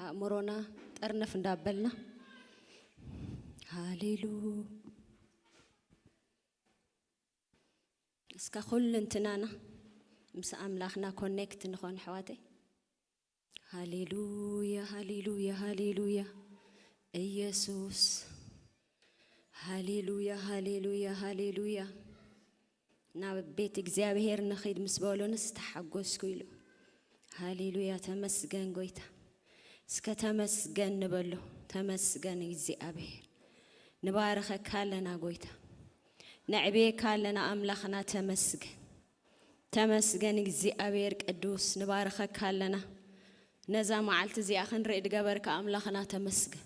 ኣእምሮና ጠርነፍ እንዳበልና፣ ሃሌሉ፣ እስከ ኩልንትናና ምስ ኣምላኽና ኮኔክት ንኾን ኣሕዋተይ። ሃሌሉያ፣ ሃሌሉያ፣ ሃሌሉያ። ኢየሱስ። ሃሌሉያ፣ ሃሌሉያ፣ ሃሌሉያ። ናብ ቤት እግዚኣብሔር ንኺድ ምስ በሎንስ ተሓጎስኩ ኢሉ። ሃሌሉያ፣ ተመስገን ጎይታ። እስከ ተመስገን ንበሎ። ተመስገን እግዚኣብሔር። ንባርኸካ ኣለና ጎይታ። ነዕብየካ ኣለና ኣምላኽና፣ ተመስገን። ተመስገን እግዚኣብሔር ቅዱስ፣ ንባርኸካ ኣለና። ነዛ መዓልቲ እዚኣ ክንርኢ ድገበርካ ኣምላኽና ተመስገን።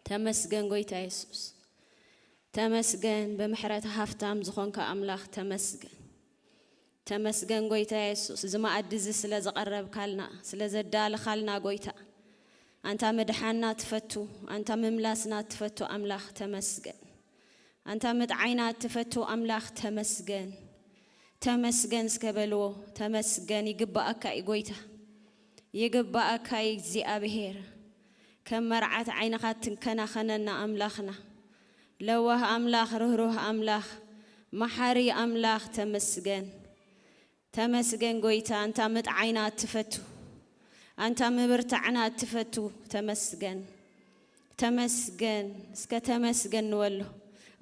ተመስገን ጎይታ የሱስ። ተመስገን ብምሕረት ሃፍታም ዝኾንካ ኣምላኽ ተመስገን። ተመስገን ጎይታ የሱስ፣ እዚ መኣዲ እዚ ስለ ዘቐረብካልና፣ ስለ ዘዳልኻልና ጎይታ። ኣንታ ምድሓንና ትፈቱ፣ ኣንታ ምምላስና ትፈቱ ኣምላኽ ተመስገን። ኣንታ ምጥዓይና ትፈቱ ኣምላኽ ተመስገን። ተመስገን እስከ በልዎ። ተመስገን ይግባኣካ እዩ ጎይታ። ይግባኣካ እዩ እግዚኣብሔር። ከም መርዓት ዓይንኻ ትንከናኸነና ኣምላኽና። ለዋህ ኣምላኽ፣ ርህሩህ ኣምላኽ፣ መሓሪ ኣምላኽ ተመስገን። ተመስገን ጎይታ፣ ኣንታ ምጥዓይና እትፈቱ፣ ኣንታ ምብርታዕና እትፈቱ ተመስገን። ተመስገን፣ እስከ ተመስገን ንበሎ።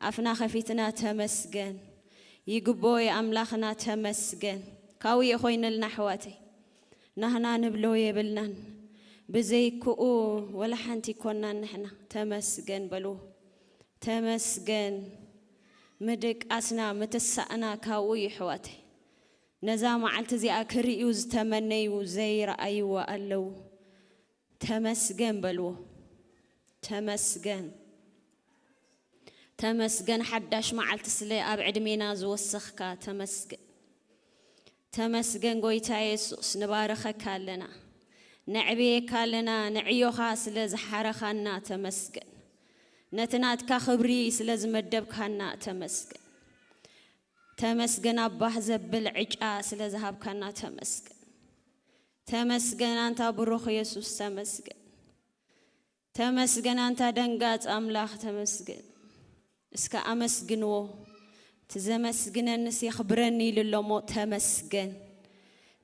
ኣፍና ከፊትና ተመስገን። ይግብኦ እዩ ኣምላኽና ተመስገን። ካብኡ እዩ ኮይንልና ኣሕዋተይ። ናህና ንብሎ የብልናን። ብዘይክኡ ወላ ሓንቲ ይኮናን ንሕና። ተመስገን በልዎ። ተመስገን። ምድቃስና ምትሳእና ካብኡ እዩ ኣሕዋተይ። ነዛ መዓልቲ እዚኣ ክርእዩ ዝተመነዩ ዘይረኣይዋ ኣለዉ። ተመስገን በልዎ። ተመስገን። ተመስገን ሓዳሽ መዓልቲ ስለ ኣብ ዕድሜና ዝወሰኽካ ተመስገን። ተመስገን ጎይታ የሱስ፣ ንባርኸካ ኣለና። ነዕብየካ ኣለና። ንዕዮኻ ስለ ዝሓረኻና ተመስገን። ነቲ ናትካ ክብሪ ስለ ዝመደብካና ተመስገን። ተመስገን ኣባህ ዘብል ዕጫ ስለ ዝሃብካና ተመስገን። ተመስገን ኣንታ ብሩኽ የሱስ ተመስገን። ተመስገን ኣንታ ደንጋጽ ኣምላኽ ተመስገን። እስከ ኣመስግንዎ። እቲ ዘመስግነንስ የኽብረኒ ኢሉ ኣሎ እሞ ተመስገን።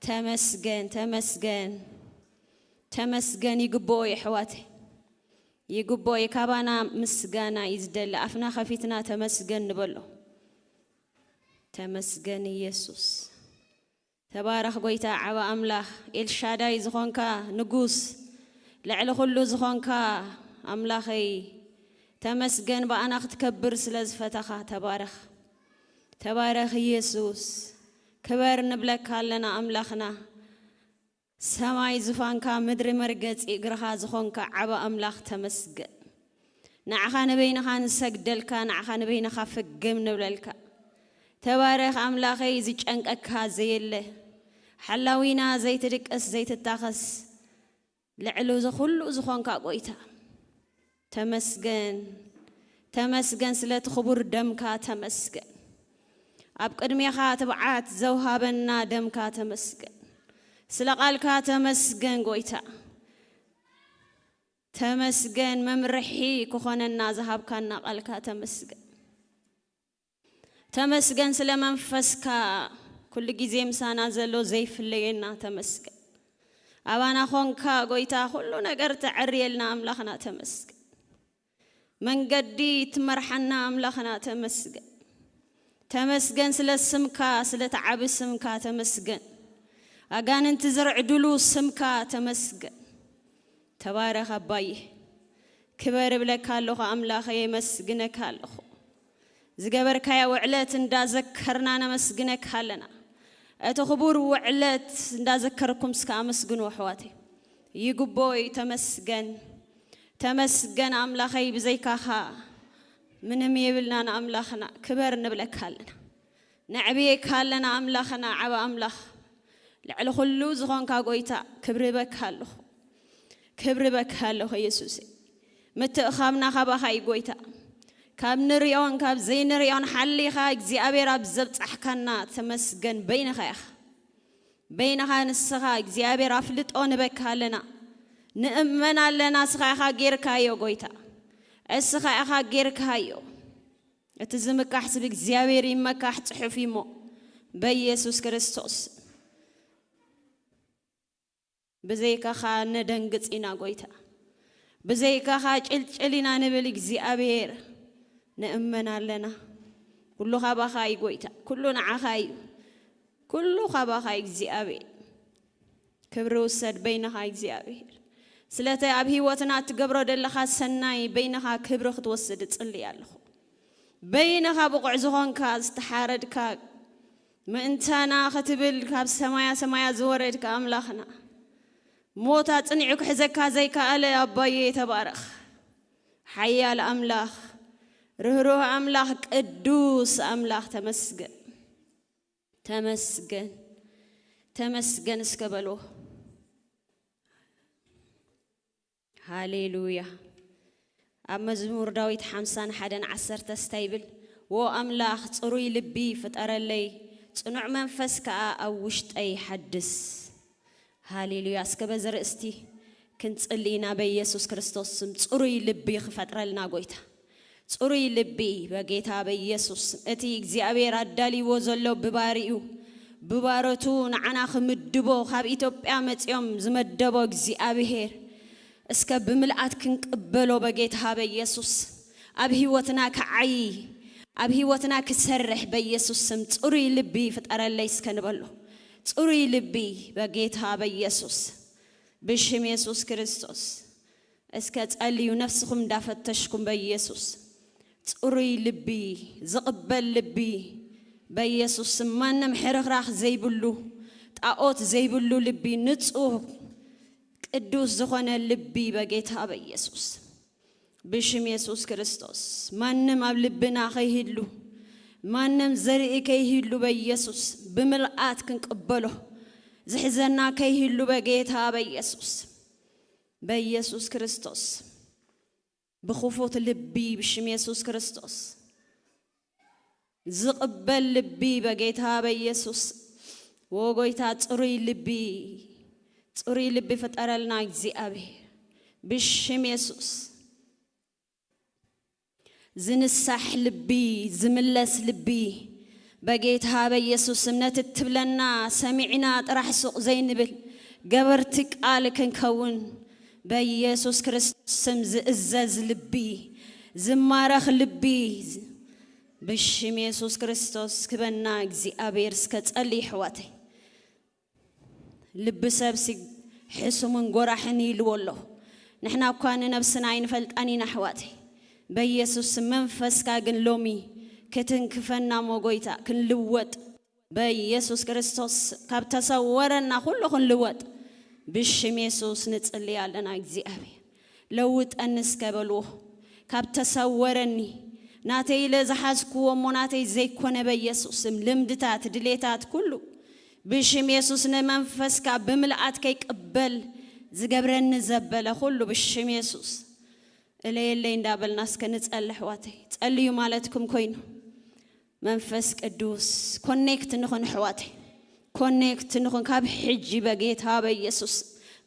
ተመስገን፣ ተመስገን። ተመስገን ይግብኦ እዩ ኣሕዋተይ። ይግብኦ እዩ። ካባና ምስጋና እዩ ዝደሊ። ኣፍና ከፊትና ተመስገን ንበሎ። ተመስገን ኢየሱስ። ተባረኽ ጎይታ ዓቢ ኣምላኽ፣ ኤልሻዳይ ዝኾንካ ንጉስ፣ ልዕሊ ኩሉ ዝኾንካ ኣምላኸይ፣ ተመስገን ብኣና ክትከብር ስለ ዝፈተኻ። ተባረኽ። ተባረኽ ኢየሱስ። ክበር ንብለካ ኣለና ኣምላኽና። ሰማይ ዙፋንካ፣ ምድሪ መርገጺ እግርኻ ዝኾንካ ዓቢ ኣምላኽ ተመስገን። ንዓኻ ንበይንኻ ንሰግደልካ፣ ንዓኻ ንበይንኻ ፍግም ንብለልካ። ተባረኽ ኣምላኸይ፣ ዝጨንቀካ ዘየለ፣ ሓላዊና ዘይትድቅስ ዘይትታኸስ፣ ልዕሊ እዚ ኩሉ ዝኾንካ ጎይታ። ተመስገን፣ ተመስገን ስለቲ ክቡር ደምካ ተመስገን። ኣብ ቅድሜኻ ትብዓት ዘውሃበና ደምካ ተመስገን። ስለ ቃልካ ተመስገን ጎይታ። ተመስገን መምርሒ ክኾነና ዝሃብካና ቃልካ ተመስገን። ተመስገን ስለ መንፈስካ ኩሉ ግዜ ምሳና ዘሎ ዘይፍለየና ተመስገን። ኣባና ኾንካ ጎይታ ኩሉ ነገር ተዕርየልና ኣምላኽና ተመስገን። መንገዲ ትመርሓና ኣምላኽና ተመስገን። ተመስገን ስለ ስምካ፣ ስለ ተዓቢ ስምካ ተመስገን። ኣጋንንቲ ዝርዕድሉ ስምካ ተመስገን። ተባረኽ ኣባዬ። ክበር እብለካ ኣለኹ ኣምላኸ፣ የመስግነካ ኣለኹ። ዝገበርካያ ውዕለት እንዳዘከርና ነመስግነካ ኣለና። እቲ ክቡር ውዕለት እንዳዘከርኩም እስከ ኣመስግኑ ኣሕዋተይ። ይግቦ እዩ። ተመስገን፣ ተመስገን ኣምላኸይ፣ ብዘይካኻ ምንም የብልና። ንኣምላኽና ክበር ንብለካ ኣለና። ነዕብየካ ኣለና ኣምላኽና፣ ዓቢ ኣምላኽ፣ ልዕሊ ኩሉ ዝኾንካ ጎይታ፣ ክብሪ በካ ኣለኹ። ክብሪ በካ ኣለኹ የሱስ። ምትእኻብና ካባኻ እዩ ጎይታ። ካብ ንሪኦን ካብ ዘይንሪኦን ሓሊኻ እግዚኣብሔር ኣብ ዘብጻሕካና ተመስገን። በይንኻ ኢኻ። በይንኻ ንስኻ እግዚኣብሔር ኣፍልጦ ንበካ ኣለና። ንእመን ኣለና። እስኻ ኢኻ ጌርካዮ ጎይታ፣ እስኻ ኢኻ ጌርካዮ። እቲ ዝምካሕ ስብ እግዚኣብሔር ይመካሕ ጽሑፍ እሞ በኢየሱስ ክርስቶስ። ብዘይካኻ ነደንግጽ ኢና ጎይታ፣ ብዘይካኻ ጭልጭል ኢና ንብል እግዚኣብሔር። ንእመን ኣለና። ኩሉ ካባኻ እዩ ጎይታ፣ ኩሉ ንዓኻ እዩ፣ ኩሉ ካባኻ እዩ እግዚኣብሔር። ክብሪ ውሰድ በይንኻ እግዚኣብሔር። ስለቲ ኣብ ህይወትና እትገብሮ ዘለኻ ሰናይ በይንኻ ክብሪ ክትወስድ እጽሊ ኣለኹ። በይንኻ ብቑዕ ዝኾንካ ዝተሓረድካ ምእንታና ክትብል ካብ ሰማያ ሰማያ ዝወረድካ ኣምላኽና፣ ሞት ኣጽኒዑ ክሕዘካ ዘይከኣለ ኣባዬ ተባረኽ። ሓያል ኣምላኽ፣ ርህሩህ ኣምላኽ፣ ቅዱስ ኣምላኽ ተመስገን። ተመስገን፣ ተመስገን እስከ በልዎ። ሃሌሉያ። ኣብ መዝሙር ዳዊት ሓምሳን ሓደን ዓሰርተ እንታይ ይብል? "ዎ ኣምላኽ ጽሩይ ልቢ ፍጠረለይ፣ ጽኑዕ መንፈስ ከኣ ኣብ ውሽጠይ ሓድስ።" ሃሌሉያ። እስከ በዚ ርእስቲ ክንጽሊ ኢና። በኢየሱስ ክርስቶስ ስም ጽሩይ ልቢ ክፈጥረልና ጎይታ። ጽሩይ ልቢ በጌታ በኢየሱስ ስም። እቲ እግዚኣብሔር ኣዳልይዎ ዘሎ ብባሪኡ፣ ብባሮቱ ንዓና ክምድቦ ካብ ኢትዮጵያ መጺኦም ዝመደቦ እግዚኣብሔር እስከ ብምልኣት ክንቅበሎ በጌታ በኢየሱስ። ኣብ ህይወትና ክዓይ፣ ኣብ ህይወትና ክሰርሕ በኢየሱስ ስም ጽሩይ ልቢ ፍጠረለይ እስከ ንበሎ። ጽሩይ ልቢ በጌታ በኢየሱስ፣ ብሽም የሱስ ክርስቶስ። እስከ ጸልዩ፣ ነፍስኹም እንዳፈተሽኩም በኢየሱስ። ጽሩይ ልቢ፣ ዝቕበል ልቢ በኢየሱስ ስም። ማንም ሕርኽራኽ ዘይብሉ፣ ጣኦት ዘይብሉ ልቢ፣ ንጹህ ቅዱስ ዝኾነ ልቢ በጌታ በኢየሱስ፣ ብሽም የሱስ ክርስቶስ። ማንም ኣብ ልብና ከይህሉ፣ ማንም ዘርኢ ከይህሉ በኢየሱስ ብምልኣት ክንቅበሎ፣ ዝሕዘና ከይህሉ በጌታ በኢየሱስ፣ በኢየሱስ ክርስቶስ። ብኽፉት ልቢ ብሽም የሱስ ክርስቶስ፣ ዝቕበል ልቢ በጌታ በኢየሱስ። ወጎይታ ጽሩይ ልቢ፣ ጽሩይ ልቢ ፍጠረልና እግዚኣብሔር ብሽም የሱስ። ዝንሳሕ ልቢ፣ ዝምለስ ልቢ በጌታ በኢየሱስ። እምነት እትብለና ሰሚዕና ጥራሕ ሱቕ ዘይንብል ገበርቲ ቃል ክንከውን በኢየሱስ ክርስቶስ ስም ዝእዘዝ ልቢ፣ ዝማረኽ ልቢ ብሽም የሱስ ክርስቶስ ክበና እግዚኣብሔር። እስከ ጸልይ ኣሕዋተይ። ልቢ ሰብሲ ሕሱምን ጎራሕን ኢልዎ ኣሎ። ንሕና እኳ ንነብስና ኣይንፈልጣን ኢና ኣሕዋተይ። በኢየሱስ ስም መንፈስካ ግን ሎሚ ክትንክፈና እሞ ጎይታ ክንልወጥ በኢየሱስ ክርስቶስ ካብ ተሰወረና ኩሉ ክንልወጥ ብሽም የሱስ ንጽሊ ኣለና። እግዚኣብሔር ለውጠኒ እስከ በልዎ። ካብ ተሰወረኒ ናተይ ኢለ ዝሓዝክዎ እሞ ናተይ ዘይኮነ በኢየሱስ ስም ልምድታት ድሌታት ኩሉ ብሽም የሱስ ንመንፈስካ ብምልኣት ከይቅበል ዝገብረኒ ዘበለ ኩሉ ብሽም የሱስ እለየለይ እንዳበልና እስከ ንጸሊ ኣሕዋተይ። ጸልዩ ማለትኩም ኮይኑ መንፈስ ቅዱስ ኮኔክት ንኹን ኣሕዋተይ፣ ኮኔክት ንኹን ካብ ሕጂ በጌታ በኢየሱስ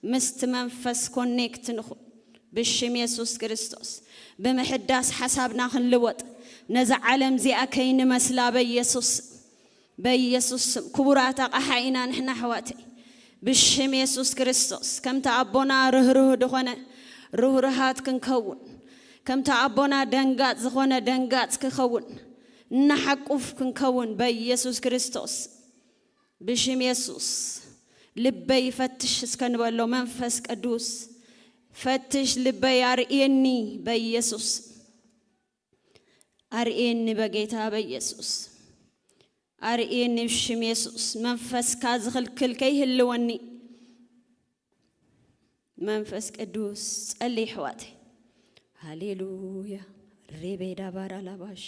ምስቲ መንፈስ ኮኔክት ንኹን ብሽም የሱስ ክርስቶስ። ብምሕዳስ ሓሳብና ክንልወጥ ነዛ ዓለም እዚኣ ከይንመስላ በኢየሱስ በኢየሱስ ስም ክቡራት ኣቕሓ ኢና ንሕና ኣሕዋተይ። ብሽም የሱስ ክርስቶስ ከምቲ ኣቦና ርህሩህ ዝኾነ ርህሩሃት ክንከውን፣ ከምቲ ኣቦና ደንጋጽ ዝኾነ ደንጋጽ ክኸውን፣ እናሓቁፍ ክንከውን በኢየሱስ ክርስቶስ። ብሽም የሱስ ልበይ ፈትሽ እስከ ንበሎ። መንፈስ ቅዱስ ፈትሽ ልበይ ኣርእየኒ በኢየሱስ። ኣርእየኒ በጌታ በኢየሱስ። ኣርእየኒ ብሽም የሱስ። መንፈስካ ዝኽልክል ከይህልወኒ። መንፈስ ቅዱስ ጸልይ ኣሕዋተይ። ሃሌሉያ። ሬቤዳ ባራ ላባሽ።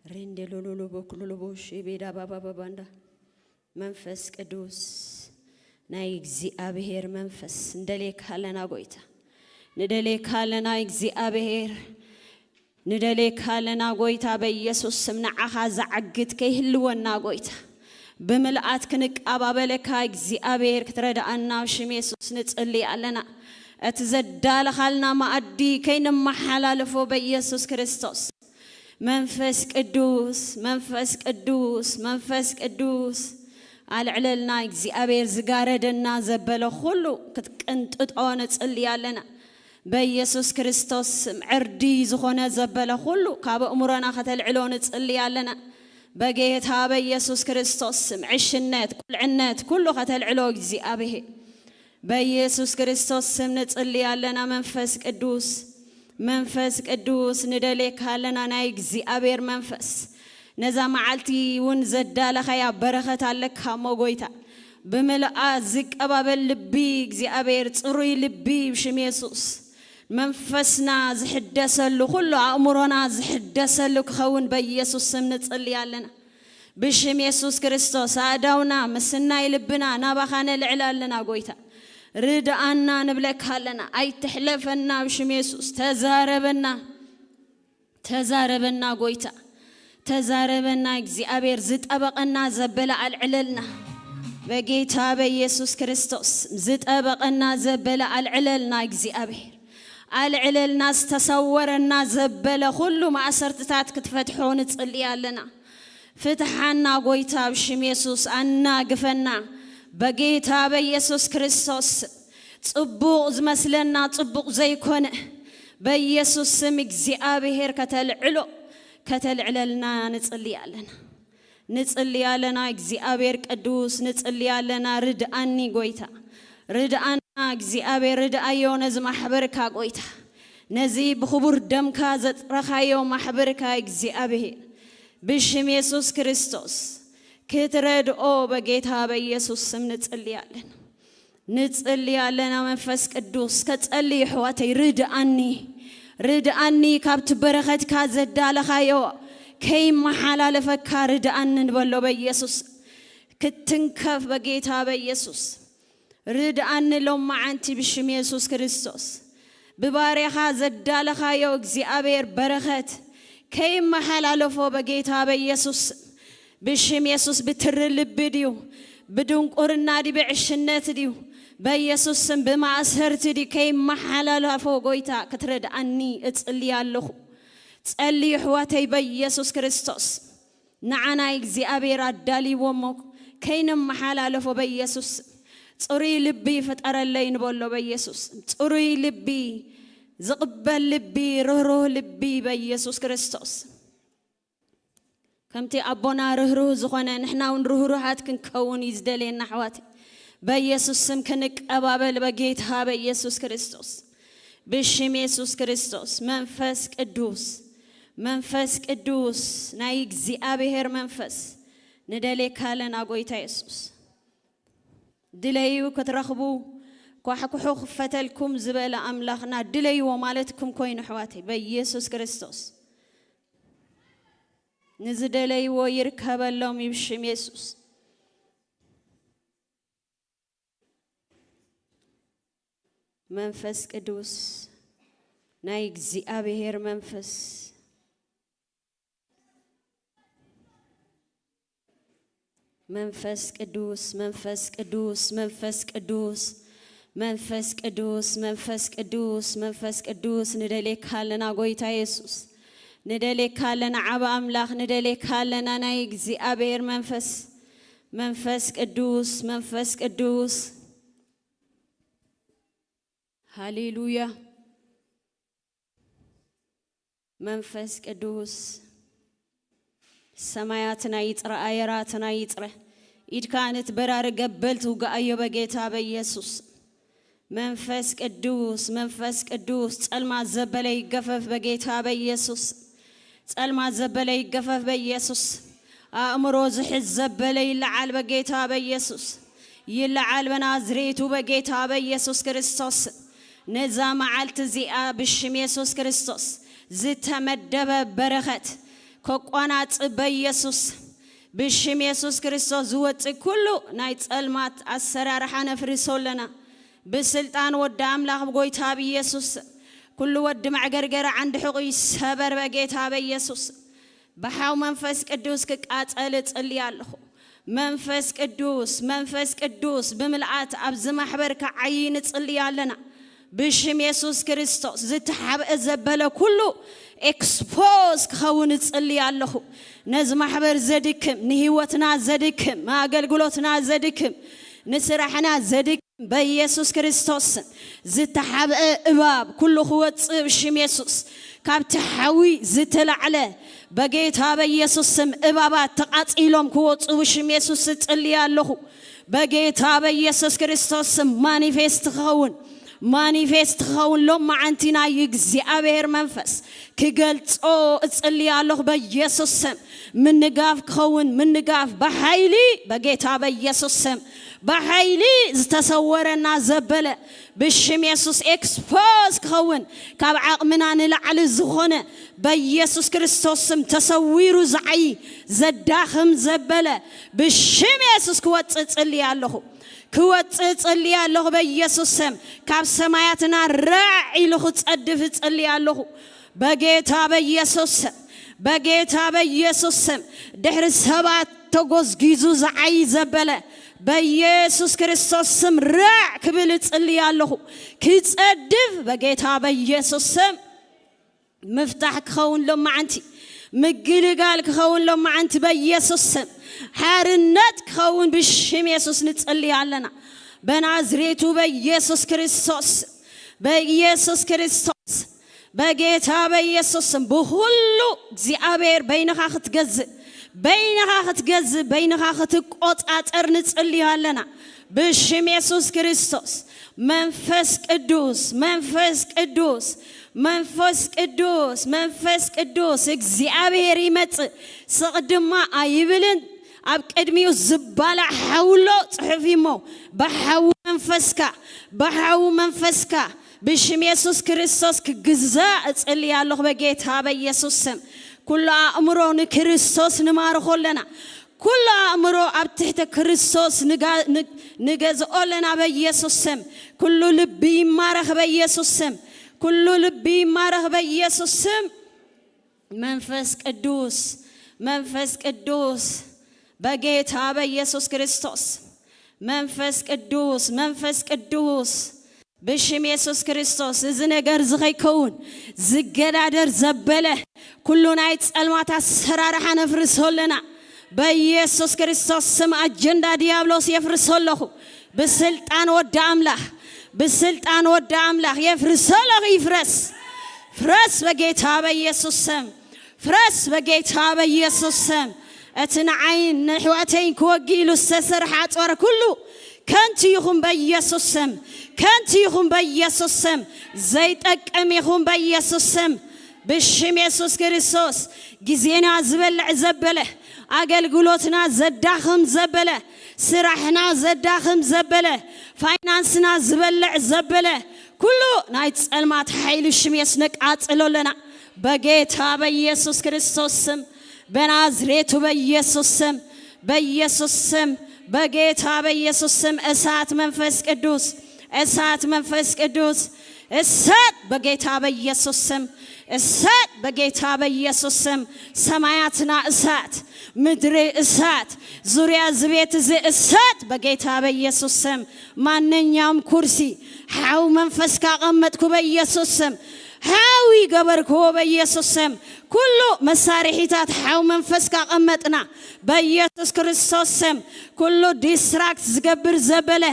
ሬንዴ ሎሎሎ ቦክሎሎ ቦሽ ቤዳ ባባ ባባንዳ። መንፈስ ቅዱስ ናይ እግዚኣብሔር መንፈስ ንደልየካ ኣለና ጎይታ። ንደልየካ ኣለና እግዚኣብሔር። ንደልየካ ኣለና ጎይታ በኢየሱስ ስም። ንዓኻ ዝዓግት ከይህልወና ጎይታ። ብምልኣት ክንቃባበለካ እግዚኣብሔር ክትረድኣና ኣብ ሽም የሱስ ንጽሊ ኣለና። እቲ ዘዳለኻልና መኣዲ ከይንመሓላለፎ በኢየሱስ ክርስቶስ። መንፈስ ቅዱስ፣ መንፈስ ቅዱስ፣ መንፈስ ቅዱስ፣ ኣልዕለልና። እግዚኣብሔር ዝጋረደና ዘበለ ኩሉ ክትቅንጥጦ ንጽሊ ኣለና። በኢየሱስ ክርስቶስ ስም ዕርዲ ዝኾነ ዘበለ ኩሉ ካብ እምሮና ከተልዕሎ ንጽሊ ኣለና። በጌታ በኢየሱስ ክርስቶስ ስም ዕሽነት፣ ቁልዕነት ኩሉ ከተልዕሎ እግዚኣብሔር። በኢየሱስ ክርስቶስ ስም ንጽሊ ኣለና። መንፈስ ቅዱስ፣ መንፈስ ቅዱስ ንደሌካ ኣለና። ናይ እግዚኣብሔር መንፈስ ነዛ መዓልቲ እውን ዘዳለኻያ በረኸት ኣለካ እሞ ጎይታ፣ ብምልኣ ዝቀባበል ልቢ እግዚኣብሔር፣ ጽሩይ ልቢ ብሽም የሱስ መንፈስና ዝሕደሰሉ፣ ኩሉ ኣእምሮና ዝሕደሰሉ ክኸውን በኢየሱስ ስም ንጽሊ ኣለና። ብሽም የሱስ ክርስቶስ ኣእዳውና ምስናይ ልብና ናባኻ ነልዕል ኣለና ጎይታ። ርድኣና ንብለካ ኣለና። ኣይትሕለፈና ብሽም የሱስ። ተዛረበና፣ ተዛረበና ጎይታ። ተዛረበና እግዚኣብሔር። ዝጠበቐና ዘበለ ኣልዕለልና በጌታ በኢየሱስ ክርስቶስ። ዝጠበቐና ዘበለ ኣልዕለልና እግዚኣብሔር። ኣልዕለልና ዝተሰወረና ዘበለ ኩሉ ማእሰርትታት ክትፈትሖ ንጽሊ ኣለና። ፍትሓና ጎይታ ብሽም የሱስ። ኣናግፈና በጌታ በኢየሱስ ክርስቶስ። ጽቡቕ ዝመስለና ጽቡቕ ዘይኮነ በኢየሱስ ስም እግዚኣብሔር ከተልዕሎ፣ ከተልዕለልና ንጽሊ ኣለና። ንጽሊ ኣለና። እግዚኣብሔር ቅዱስ ንጽሊ ኣለና። ርድኣኒ ጎይታ። ርድኣና እግዚኣብሔር። ርድኣዮ ነዚ ማሕበርካ ጎይታ። ነዚ ብኽቡር ደምካ ዘጽረኻዮ ማሕበርካ እግዚኣብሔር። ብሽም የሱስ ክርስቶስ ክትረድኦ በጌታ በኢየሱስ ስም ንጽሊ ኣለና። ንጽሊ ኣለና። መንፈስ ቅዱስ ከጸሊ ኣሕዋተይ ርድኣኒ። ርድኣኒ ካብቲ በረኸትካ ዘዳለኻዮ ከይመሓላለፈካ ርድኣኒ ንበሎ በኢየሱስ። ክትንከፍ በጌታ በኢየሱስ። ርድኣኒ ሎማዓንቲ ብሽም የሱስ ክርስቶስ። ብባርያኻ ዘዳለኻዮ እግዚኣብሔር በረኸት ከይመሓላለፎ በጌታ በኢየሱስ። ብሽም የሱስ። ብትሪ ልቢ ድዩ? ብድንቁርና ድዩ? ብዕሽነት ድዩ? በኢየሱስ ስም። ብማእሰርቲ ድዩ? ከይመሓላለፎ ጎይታ ክትረድኣኒ እጽሊ ኣለኹ። ጸልዩ ኣሕዋተይ በኢየሱስ ክርስቶስ። ንዓና እግዚኣብሔር ኣዳልይዎ እሞ ከይንመሓላለፎ በኢየሱስ። ጽሩይ ልቢ ፍጠረለይ ንበሎ በኢየሱስ። ጽሩይ ልቢ፣ ዝቕበል ልቢ፣ ርህሩህ ልቢ በኢየሱስ ክርስቶስ። ከምቲ ኣቦና ርህሩህ ዝኾነ ንሕና እውን ርህሩሃት ክንከውን እዩ ዝደልየና ኣሕዋት። በኢየሱስ ስም ክንቀባበል በጌታ በኢየሱስ ክርስቶስ። ብሽም የሱስ ክርስቶስ መንፈስ ቅዱስ፣ መንፈስ ቅዱስ ናይ እግዚኣብሔር መንፈስ ንደሌካ ኣለና ጎይታ የሱስ። ድለዩ ክትረኽቡ ኳሕኩሑ ክፈተልኩም ዝበለ ኣምላኽና ድለይዎ ማለትኩም ኮይኑ ኣሕዋተይ በኢየሱስ ክርስቶስ። ንዝደለይዎ ይርከበሎም እዩ ብሽም የሱስ። መንፈስ ቅዱስ ናይ እግዚኣብሔር መንፈስ። መንፈስ ቅዱስ፣ መንፈስ ቅዱስ፣ መንፈስ ቅዱስ፣ መንፈስ ቅዱስ፣ መንፈስ ቅዱስ፣ መንፈስ ቅዱስ ንደሌካ ኣለና ጎይታ የሱስ። ንደሌካ ኣለና ዓቢ ኣምላኽ፣ ንደሌካ ኣለና ናይ እግዚኣብሔር መንፈስ። መንፈስ ቅዱስ፣ መንፈስ ቅዱስ። ሃሌሉያ። መንፈስ ቅዱስ ሰማያትና ይጽረ፣ ኣየራትና ይጽረ። ኢድካ ነቲ በራሪ ገበል ትውግኣዮ በጌታ በኢየሱስ። መንፈስ ቅዱስ፣ መንፈስ ቅዱስ ጸልማት ዘበለ ይገፈፍ በጌታ በኢየሱስ። ጸልማት ዘበለ ይገፈፍ በኢየሱስ። ኣእምሮ ዝሕዝ ዘበለ ይለዓል በጌታ በኢየሱስ። ይለዓል በናዝሬቱ በጌታ በኢየሱስ ክርስቶስ። ነዛ መዓልቲ እዚኣ ብሽም የሱስ ክርስቶስ ዝተመደበ በረኸት ከቋናጽ በኢየሱስ። ብሽም የሱስ ክርስቶስ ዝወጽእ ኩሉ ናይ ጸልማት ኣሰራርሓ ነፍርሶ ኣለና። ብስልጣን ወዲ ኣምላኽ ብጎይታ ብኢየሱስ ኩሉ ወዲ መዕገርገር ዓንዲ ሕቑ ይሰበር በጌታ በኢየሱስ። ብሓው መንፈስ ቅዱስ ክቃጸል እጽሊ ኣለኹ። መንፈስ ቅዱስ፣ መንፈስ ቅዱስ ብምልኣት ኣብዚ ማሕበር ክዓዪ ንጽሊ ኣለና። ብሽም የሱስ ክርስቶስ ዝተሓብአ ዘበለ ኩሉ ኤክስፖዝ ክኸውን እጽሊ ኣለኹ። ነዚ ማሕበር ዘድክም፣ ንህይወትና ዘድክም፣ ንኣገልግሎትና ዘድክም፣ ንስራሕና ዘድክም በኢየሱስ ክርስቶስ ዝተሓብአ እባብ ኩሉ ክወጽእ ብሽም የሱስ። ካብቲ ሓዊ ዝተላዕለ በጌታ በኢየሱስ ስም እባባት ተቓጺሎም ክወጹ ብሽም የሱስ እጽሊ ኣለኹ። በጌታ በኢየሱስ ክርስቶስ ስም ማኒፌስት ክኸውን፣ ማኒፌስት ክኸውን ሎማዓንቲ ናይ እግዚኣብሔር መንፈስ ክገልጾ እጽሊ ኣለኹ በኢየሱስ ስም። ምንጋፍ ክኸውን፣ ምንጋፍ ብሓይሊ በጌታ በኢየሱስ ስም። ብሓይሊ ዝተሰወረና ዘበለ ብሽም የሱስ ኤክስፖዝ ክኸውን፣ ካብ ዓቕምና ንላዕሊ ዝኾነ በኢየሱስ ክርስቶስ ስም ተሰዊሩ ዝዓዪ ዘዳኽም ዘበለ ብሽም የሱስ ክወጽእ ጽሊ ኣለኹ። ክወጽእ ጽሊ ኣለኹ በኢየሱስ ስም። ካብ ሰማያትና ራዕ ኢሉ ክጸድፍ ጽሊ ኣለኹ። በጌታ በኢየሱስ ስም፣ በጌታ በኢየሱስ ስም። ድሕሪ ሰባት ተጎዝጊዙ ዝዓዪ ዘበለ በኢየሱስ ክርስቶስ ስም ራዕ ክብል እጽሊ ኣለኹ። ክጸድፍ በጌታ በኢየሱስ ስም። ምፍታሕ ክኸውን ሎማዓንቲ፣ ምግልጋል ክኸውን ሎማዓንቲ በኢየሱስ ስም። ሓርነት ክኸውን ብሽም የሱስ ንጽሊ ኣለና። በናዝሬቱ በኢየሱስ ክርስቶስ፣ በኢየሱስ ክርስቶስ፣ በጌታ በኢየሱስ ስም ብኹሉ እግዚኣብሔር በይንኻ ክትገዝእ፣ በይንኻ ክትገዝእ፣ በይንኻ ክትቆጻጸር ንጽልዮ ኣለና። ብሽም የሱስ ክርስቶስ መንፈስ ቅዱስ፣ መንፈስ ቅዱስ፣ መንፈስ ቅዱስ፣ መንፈስ ቅዱስ እግዚኣብሔር ይመጽእ፣ ስቕ ድማ ኣይብልን። ኣብ ቅድሚኡ ዝባላዕ ሓውሎ ጽሑፍ እሞ ብሓዊ መንፈስካ፣ ብሓዊ መንፈስካ ብሽም የሱስ ክርስቶስ ክግዛእ እጽሊ ኣለኹ በጌታ በኢየሱስ ስም። ኩሉ ኣእምሮ ንክርስቶስ ንማርኾ ኣለና። ኩሉ ኣእምሮ ኣብ ትሕቲ ክርስቶስ ንጋ-፣ ን-፣ ንገዝኦ ኣለና በኢየሱስ ስም። ኩሉ ልቢ ይማረኽ በኢየሱስ ስም። ኩሉ ልቢ ይማረኽ በኢየሱስ ስም። መንፈስ ቅዱስ፣ መንፈስ ቅዱስ፣ በጌታ በኢየሱስ ክርስቶስ መንፈስ ቅዱስ፣ መንፈስ ቅዱስ፣ ብሽም የሱስ ክርስቶስ እዚ ነገር እዚ ከይከውን ዝገዳደር ዘበለ ኩሉ ናይ ጸልማት ኣሰራርሓ ነፍርሶ ኣለና። በኢየሱስ ክርስቶስ ስም ኣጀንዳ ዲያብሎስ የፍርሶ ኣለኹ። ብስልጣን ወዲ ኣምላኽ፣ ብስልጣን ወዲ ኣምላኽ የፍርሶ ኣለኹ። ይፍረስ፣ ፍረስ በጌታ በኢየሱስ ስም። ፍረስ በጌታ በኢየሱስ ስም። እቲ ንዓይን ንሕዋተይን ክወጊ ኢሉ ዝተሰርሐ ኣጽዋር ኩሉ ከንቱ ይኹን በኢየሱስ ስም። ከንቱ ይኹን በኢየሱስ ስም። ዘይጠቅም ይኹን በኢየሱስ ስም። ብሽም የሱስ ክርስቶስ ግዜና ዝበልዕ ዘበለ፣ ኣገልግሎትና ዘዳኽም ዘበለ፣ ስራሕና ዘዳኽም ዘበለ፣ ፋይናንስና ዝበልዕ ዘበለ ኩሉ ናይ ጸልማት ሓይሊ ሽም የሱስ ነቃጽሎ ኣለና። በጌታ በኢየሱስ ክርስቶስ ስም፣ በናዝሬቱ በኢየሱስ ስም፣ በኢየሱስ ስም፣ በጌታ በኢየሱስ ስም እሳት መንፈስ ቅዱስ፣ እሳት መንፈስ ቅዱስ፣ እሳት በጌታ በኢየሱስ ስም፣ እሳት በጌታ በኢየሱስ ስም። ሰማያትና እሳት፣ ምድሪ እሳት፣ ዙሪያ እዚ ቤት እዚ እሳት በጌታ በኢየሱስ ስም። ማንኛውም ኩርሲ ሓው መንፈስካ ቀመጥኩ በኢየሱስ ስም። ሓዊ ገበርክዎ በኢየሱስ ስም። ኩሉ መሳርሒታት ሓው መንፈስካ ቀመጥና በኢየሱስ ክርስቶስ ስም። ኩሉ ዲስትራክት ዝገብር ዘበለ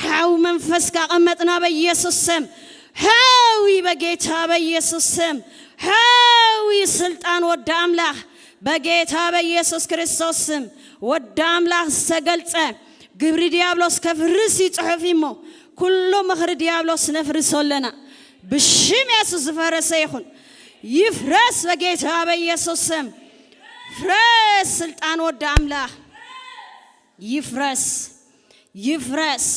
ሓው መንፈስካ ቀመጥና በኢየሱስ ስም። ሓዊ በጌታ በኢየሱስ ስም። ሓዊ ስልጣን ወዲ ኣምላኽ በጌታ በኢየሱስ ክርስቶስ ስም። ወዲ ኣምላኽ ዝተገልጸ ግብሪ ዲያብሎስ ከፍርስ እዩ ጽሑፍ እሞ፣ ኩሉ ምኽሪ ዲያብሎስ ነፍርሶ ኣለና። ብሽም የሱስ ዝፈረሰ ይኹን። ይፍረስ በጌታ በኢየሱስ ስም። ፍረስ ስልጣን ወዲ ኣምላኽ። ይፍረስ። ይፍረስ።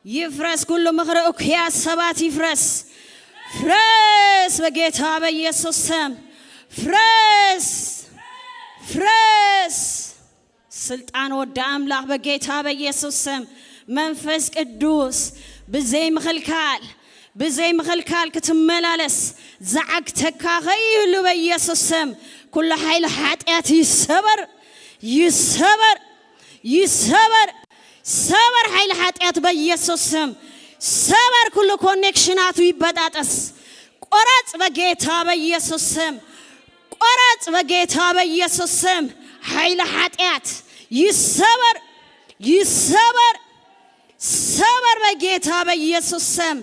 ይፍረስ። ኩሉ ምኽሪ እኩያት ሰባት ይፍረስ። ፍረስ በጌታ በኢየሱስ ስም። ፍረስ። ፍረስ። ስልጣን ወዲ ኣምላኽ በጌታ በኢየሱስ ስም። መንፈስ ቅዱስ ብዘይ ምኽልካል፣ ብዘይ ምኽልካል ክትመላለስ ዝዓግተካ ከይህሉ በኢየሱስ ስም። ኩሉ ሓይሊ ሓጢኣት ይሰበር፣ ይሰበር፣ ይሰበር። ሰበር ሓይሊ ሓጢኣት በኢየሱስ ስም። ሰበር፣ ኩሉ ኮኔክሽናቱ ይበጣጠስ። ቆረጽ በጌታ በኢየሱስ ስም። ቆረጽ በጌታ በኢየሱስ ስም። ኃይለ ኃጢአት ይሰበር፣ ይሰበር፣ ሰበር በጌታ በኢየሱስ ስም።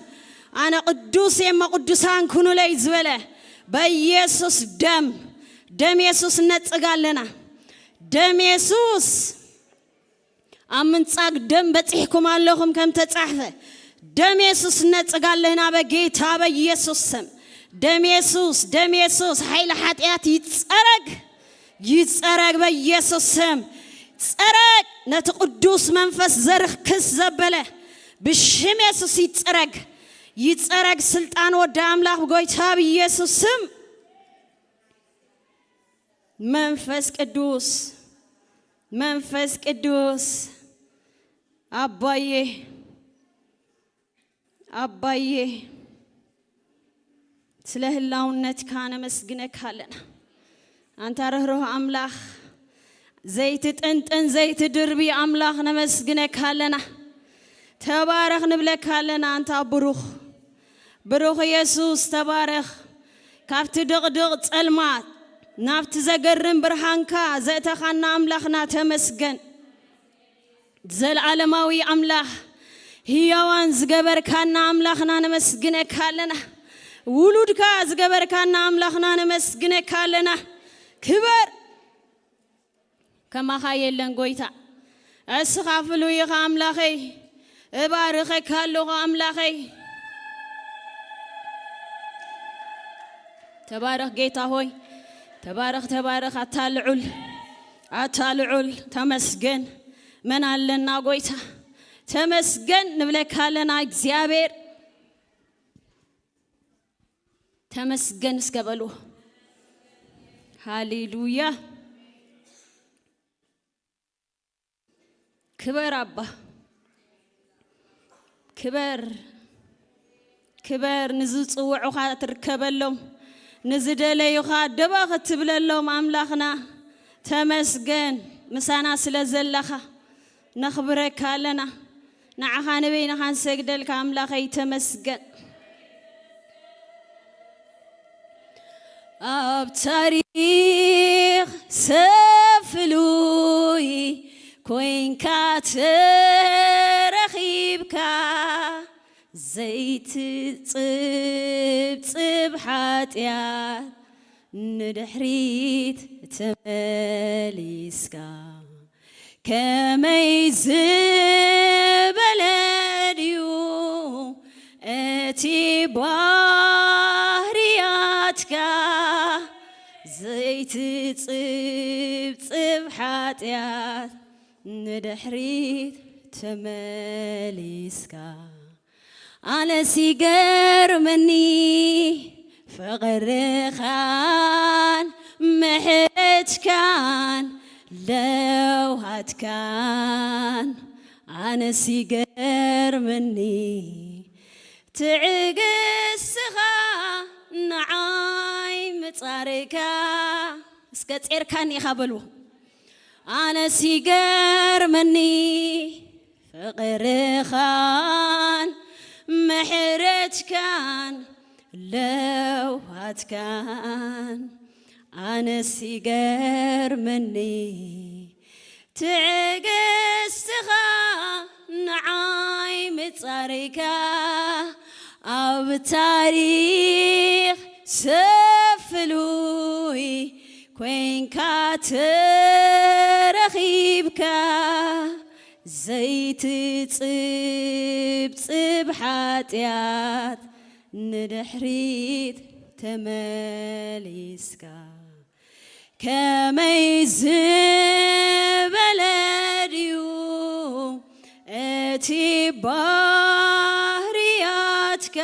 ኣነ ቅዱስ የመ ቅዱሳን ኩኑለይ ዝበለ በኢየሱስ ደም፣ ደም የሱስ እነጽግ ኣለና። ደም የሱስ ኣብ ምንጻግ ደም በጺሕኩም ኣለኹም ከም ተጻሕፈ፣ ደም የሱስ እነጽግ ኣለና በጌታ በኢየሱስ ስም። ደም የሱስ፣ ደም የሱስ፣ ኃይለ ኃጢአት ይጸረግ፣ ይጸረግ በኢየሱስ ስም። ጸረግ፣ ነቲ ቅዱስ መንፈስ ዘርክስ ዘበለ ብሽም የሱስ ይጸረግ፣ ይጸረግ ስልጣን ወዲ ኣምላኽ ብጎይታ ብኢየሱስ ስም። መንፈስ ቅዱስ፣ መንፈስ ቅዱስ፣ ኣባዬ፣ ኣባዬ፣ ስለ ህላውነትካ ነመስግነካ ኣለና። ኣንታ ርህሩህ ኣምላኽ፣ ዘይትጥንጥን ዘይትድርቢ ኣምላኽ ነመስግነካ ኣለና። ተባረኽ ንብለካ ኣለና። ኣንታ ብሩኽ፣ ብሩኽ የሱስ ተባረኽ። ካብቲ ድቕድቕ ጸልማት ናብቲ ዘገርም ብርሃንካ ዘእተኻና ኣምላኽና ተመስገን። ዘልዓለማዊ ኣምላኽ፣ ህያዋን ዝገበርካና ኣምላኽና ነመስግነካ ኣለና። ውሉድካ ዝገበርካና ኣምላኽና ነመስግነካ ኣለና። ክበር፣ ከማኻ የለን ጎይታ። እስኻ ፍሉይ ኢኻ ኣምላኸይ። እባርኸካ ኣለኹ ኣምላኸይ። ተባረኽ ጌታ ሆይ፣ ተባረኽ፣ ተባረኽ። ኣታ ልዑል፣ ኣታ ልዑል፣ ተመስገን። መን ኣለና ጎይታ? ተመስገን ንብለካ ኣለና እግዚኣብሔር። ተመስገን እስከ በሉ። ሃሌሉያ። ክበር ኣባ፣ ክበር፣ ክበር። ንዝጽውዑኻ ትርከበሎም፣ ንዝደለዩኻ ደበኽ ትብለሎም ኣምላኽና ተመስገን። ምሳና ስለ ዘለኻ ነኽብረካ ኣለና። ንዓኻ ንበይንኻ ንሰግደልካ ኣምላኸይ ተመስገን። ኣብ ታሪኽ ሰብ ፍሉይ ኮይንካ ተረኺብካ፣ ዘይትጽብጽብ ሓጢኣት ንድሕሪት ተመሊስካ። ከመይ ዝበለ ድዩ እቲ ባህርያትካ፣ ዘይትጽብጽብ ሓጢኣት ንድሕሪት ተመሊስካ። ኣነስ ይገርመኒ ፍቕርኻን ምሕረትካን ለውሃትካን። ኣነስ ይገርመኒ ትዕግስትኻ ንዓይ ምጻርካ። እስከ ጼርካኒ ኢኻ በልዎ። ኣነስ ይገርመኒ ፍቕርኻን ምሕረትካን ለውሃትካን። ኣነስ ይገርመኒ ትዕግስትኻ ንዓይ ምጻርካ። ኣብ ታሪኽ ሰብ ፍሉይ ኮይንካ ተረኺብካ፣ ዘይትጽብጽብ ሓጢኣት ንድሕሪት ተመሊስካ። ከመይ ዝበለ ድዩ እቲ ባህርያትካ?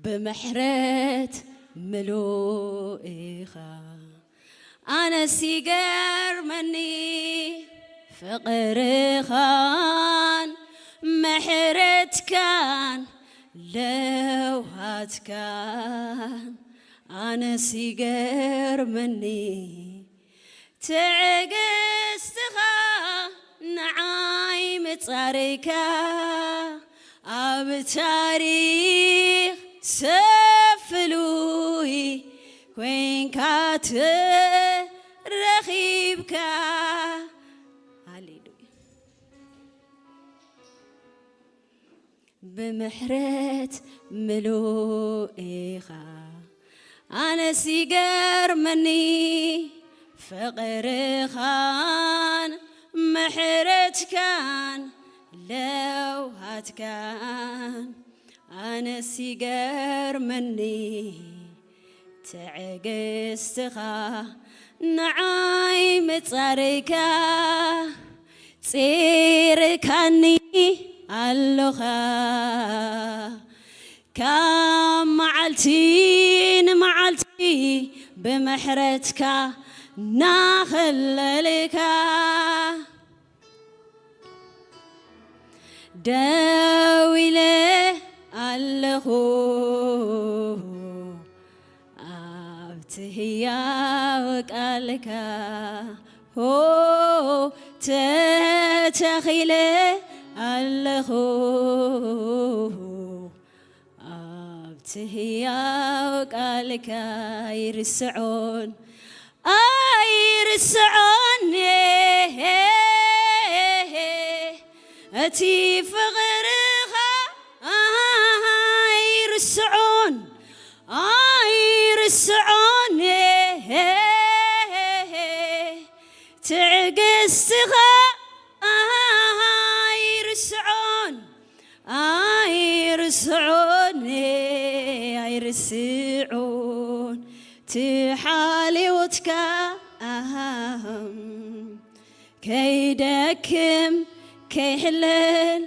ብምሕረት ምሉእ ኢኻ። ኣነስ ይገርመኒ ፍቕርኻን ምሕረትካን ለውሃትካን። ኣነስ ይገርመኒ ትዕግስትኻ ንዓይ ምጻረይካ፣ ኣብ ታሪኽ ሰብ ፍሉይ ኮይንካ ተረኺብካ። ሃሌሉያ። ብምሕረት ምሉእ ኢኻ፣ ኣነስ ይገርመኒ ፍቕርኻን ምሕረትካን ለውሃትካን፣ ኣነስ ይገርመኒ ትዕግስትኻ ንዓይ ምጻረይካ፣ ጺርካኒ ኣሎኻ ካብ መዓልቲ ንመዓልቲ፣ ብምሕረትካ ናኸለልካ ደው ኢለ ኣለኹ ኣብቲ ህያው ቃልካ። ሆ ተተኺለ ኣለኹ ኣብቲ ህያው ቃልካ። ኣይርስዖን፣ ኣይርስዖን እቲ ፍቕርኻ፣ ኣይርስዖን፣ ኣይርስዖን ትዕግስትኻ፣ ኣይርስዖን፣ ኣይርስዖን፣ ኣይርስዖን ትሓልዮትካ። ከይደክም ከይሕለል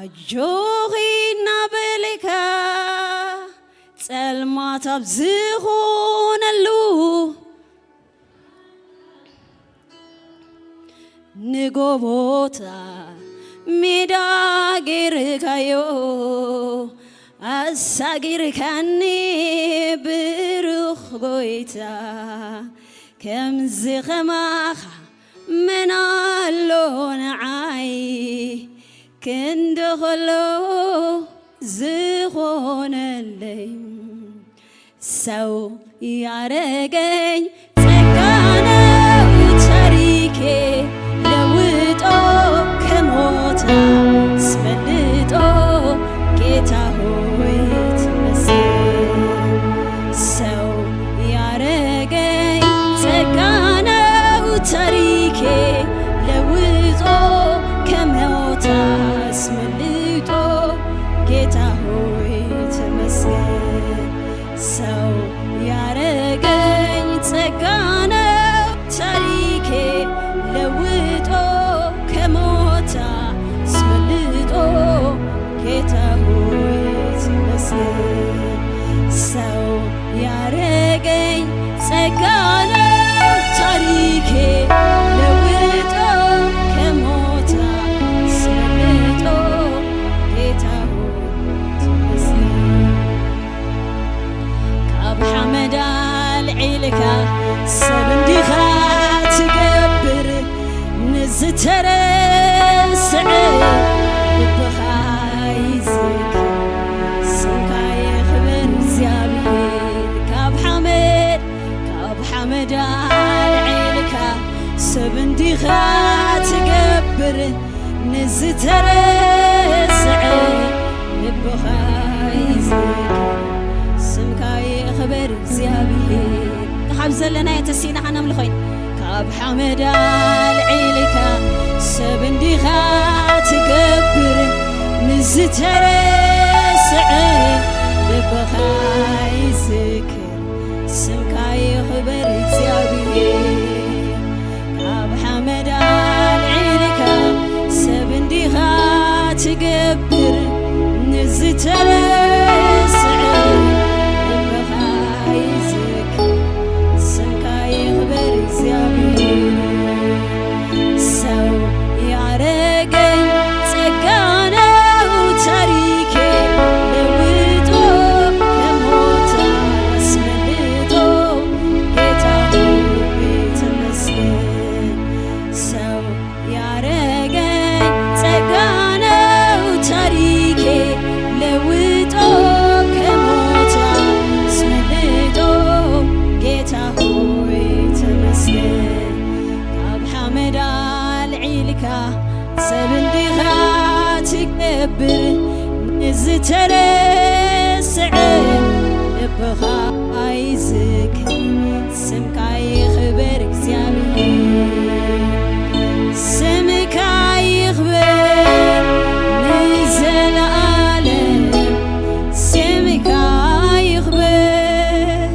ኣጆኺ እናበልካ፣ ጸልማት ኣብ ዝኾነሉ ንጎቦታ ሜዳ ገይርካዮ፣ ኣሳጊርካኒ ብሩኽ ጎይታ። ከምዚ ኸማኻ መን ኣሎ ንዓይ፣ ክንዲ ኸሎ ዝኾነለይ። ሰው ያረገኝ ጸጋ ነው ታሪኬ ለውጦ፣ ከሞት አስመልጦ፣ ጌታ ሆይ ተመስገን። ሰው ያረገኝ ጸጋ ነው ታሪኬ ለውጦ፣ ከሞት አስመልጦ፣ ጌታ ሆይ ተመስገን። ሰው ያረገኝ ጸጋ ነው ታሪኬ ለውጦ፣ ከሞት አስመልጦ፣ ጌታ ሆይ ተመስገን። ሰው ያረገኝ ጸጋ ነው ታሪኬ ለውጦ፣ ከሞት አስመልጦ፣ ጌታ ሆይ ተመስገን። ካብ ሓመድ ኣልዒልካ ሰብ እንዲኻ ትገብር፣ ንዝተረስዐ ልብኻ ይዝክር፣ ስምካ የኽብር እግዚኣብሔር። ካብ ሓመድ፣ ካብ ሓመድ ኣልዒልካ ሰብ እንዲኻ ትገብር፣ ንዝተረስዐ ልብኻ ይዝክር፣ ስምካ ይኽበር እግዚኣብሔር። ካብ ዘለናዮ ተሲእና ኸነምልኾ ኢና። ካብ ሓመድ ኣልዒልካ ሰብ እንዲኻ ትገብር፣ ንዝተረስዐ ልብኻ ይዝክር፣ ስምካ ይኽበር እግዚኣብሔር። ካብ ሓመድ ኣልዒልካ ሰብ እንዲኻ ትገብር፣ ንዝተረስዐ ልብኻ ይዝክር፣ ስምካ ይኽበር እግዚኣብሔር። ሰው ያረገኝ ጸጋ ነው ታሪኬ ኣይትረስዕ፣ ልብኻ ኣይዝክር፣ ስምካ ይኽበር እግዚኣብሔር። ስምካ ይኽበር ንዘለኣለም፣ ስምካ ይኽበር።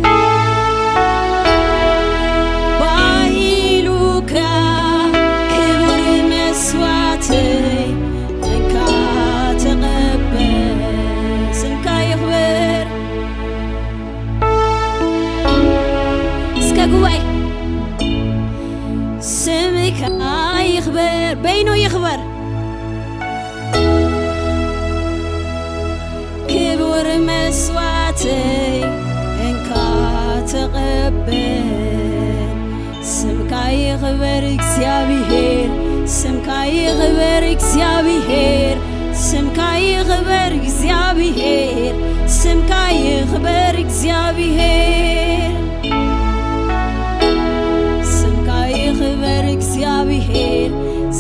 ባሂሉካ ክቡር መስዋዕተይ፣ እንካ ተቐበል። ስምካ ይኽበር። እስከ ጉባኤ ስምካ ይኽበር፣ በይኑ ይኽበር። ክቡር መስዋዕተይ እንካ ተቐበል። ስምካ ይኽበር እግዚኣብሔር፣ ስምካ ይኽበር እግዚኣብሔር፣ ስምካ ይኽበር እግዚኣብሔር፣ ስምካ ይኽበር እግዚኣብሔር። ስምካ ይኽበር እግዚኣብሔር፣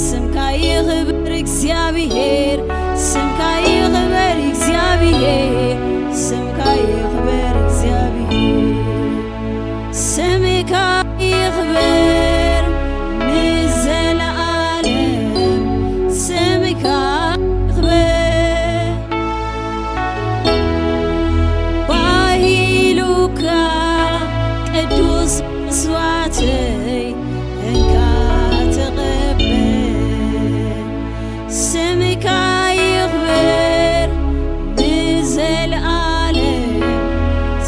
ስምካ ይኽበር እግዚኣብሔር፣ ስምካ ይኽበር እግዚኣብሔር፣ ስምካ ይኽበር እግዚኣብሔር። ስምካ ይኽበር ንዘለኣለም፣ ስምካ ይኽበር። ባሂሉካ ቅዱስ መስዋዕተይ እንካ ተቐበል። ስምካ ይኽበር ንዘለኣለም፣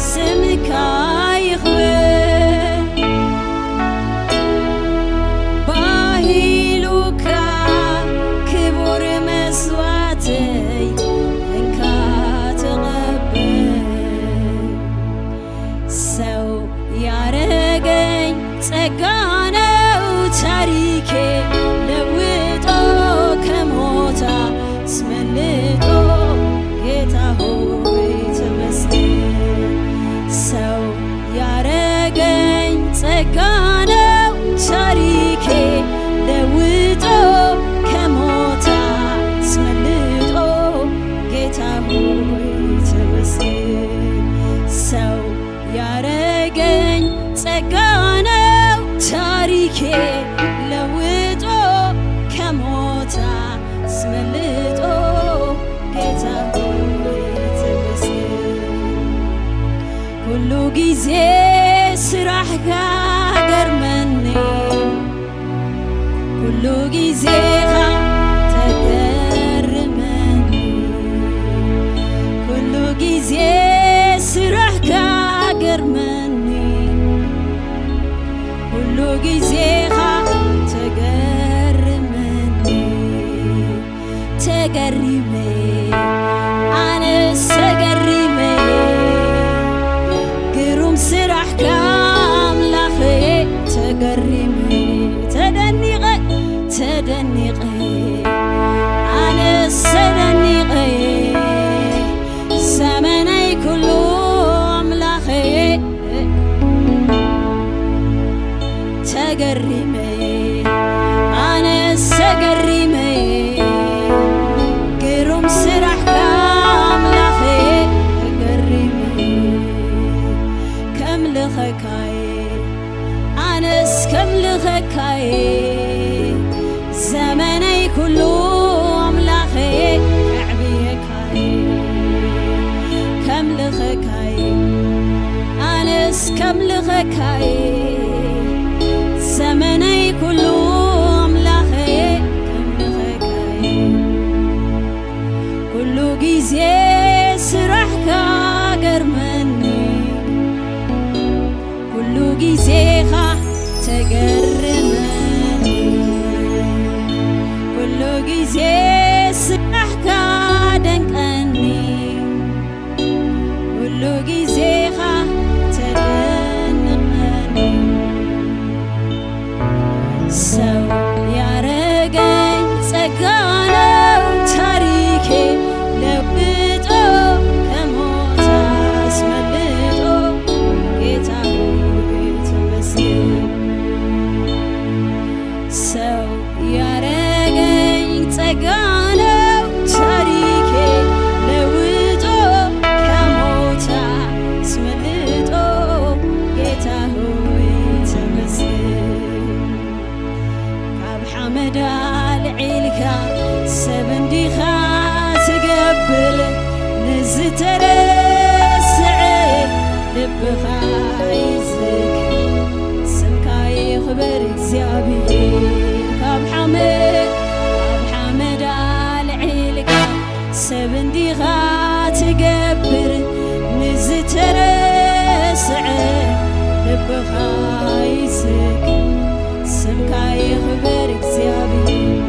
ስምካ ይኽበር። ባሂሉካ ክቡር መስዋዕተይ እንካ ተቐበል። ሰው ያረገኝ ጸጋ ነው ታሪኬ ለውጦ ከሞት አስመልጦ ጌታ ሆይ ተመስገን። ሰው ያረገኝ ጸጋ ነው ታሪኬ ለውጦ ከሞት አስመልጦ ጌታ ሆይ ተመስገን። ሰው ያረገኝ ጸጋ ነው ታሪኬ ለውጦ ከሞት አስመልጦ ጌታ ሆይ ተመስገን። ኩሉ ጊዜ ስራሕካ ገርመኒ፣ ኩሉ ጊዜኻ ተገርመኒ፣ ኩሉ ጊዜ ስራሕካ ገርመኒ፣ ኩሉ ጊዜኻ ተገርመኒ። ተገሪመ፣ ኣነስ ተገሪመ፣ ግሩም ስራሕካ ኣምላኸየ። ተገሪመ፣ ተደኒቐ፣ ተደኒቐ፣ ኣነስ ተደኒቐ፣ ዘመነይ ኩሉ ኣምላኸየ። ተገሪመ፣ ኣነስ ተገሪመ፣ ግሩም ስራሕካ ኣምላኸየ። ተገሪመ፣ ከምልኸካየ፣ ኣነስ ከምልኸካየ፣ ዘመነይ ኩሉ ኣምላኸየ። ከዕብየካየ፣ ከምልኸካየ፣ ኣነስ ከምልኸካየ፣ ዘመነይ ኩሉ ኣምላኸየ። ከምልኸካየ፣ ኩሉ ጊዜ ስራሕካ ገርመኒ፣ ኩሉ ጊዜኻ ተገርመኒ፣ ኩሉ ጊዜ ስራሕካ ደንቀኒ፣ ኩሉ ጊዜኻ ተደንቐኒ። ሰው ያረገኝ ጸጋ ነው ታሪኬ ለውጦ ከሞት አስመልጦ ጌታ ሆይ ተመስገን። ሰው ያረገኝ ጸጋ ኣይዝክ ስምካ ይኽበር እግዚኣብሔር።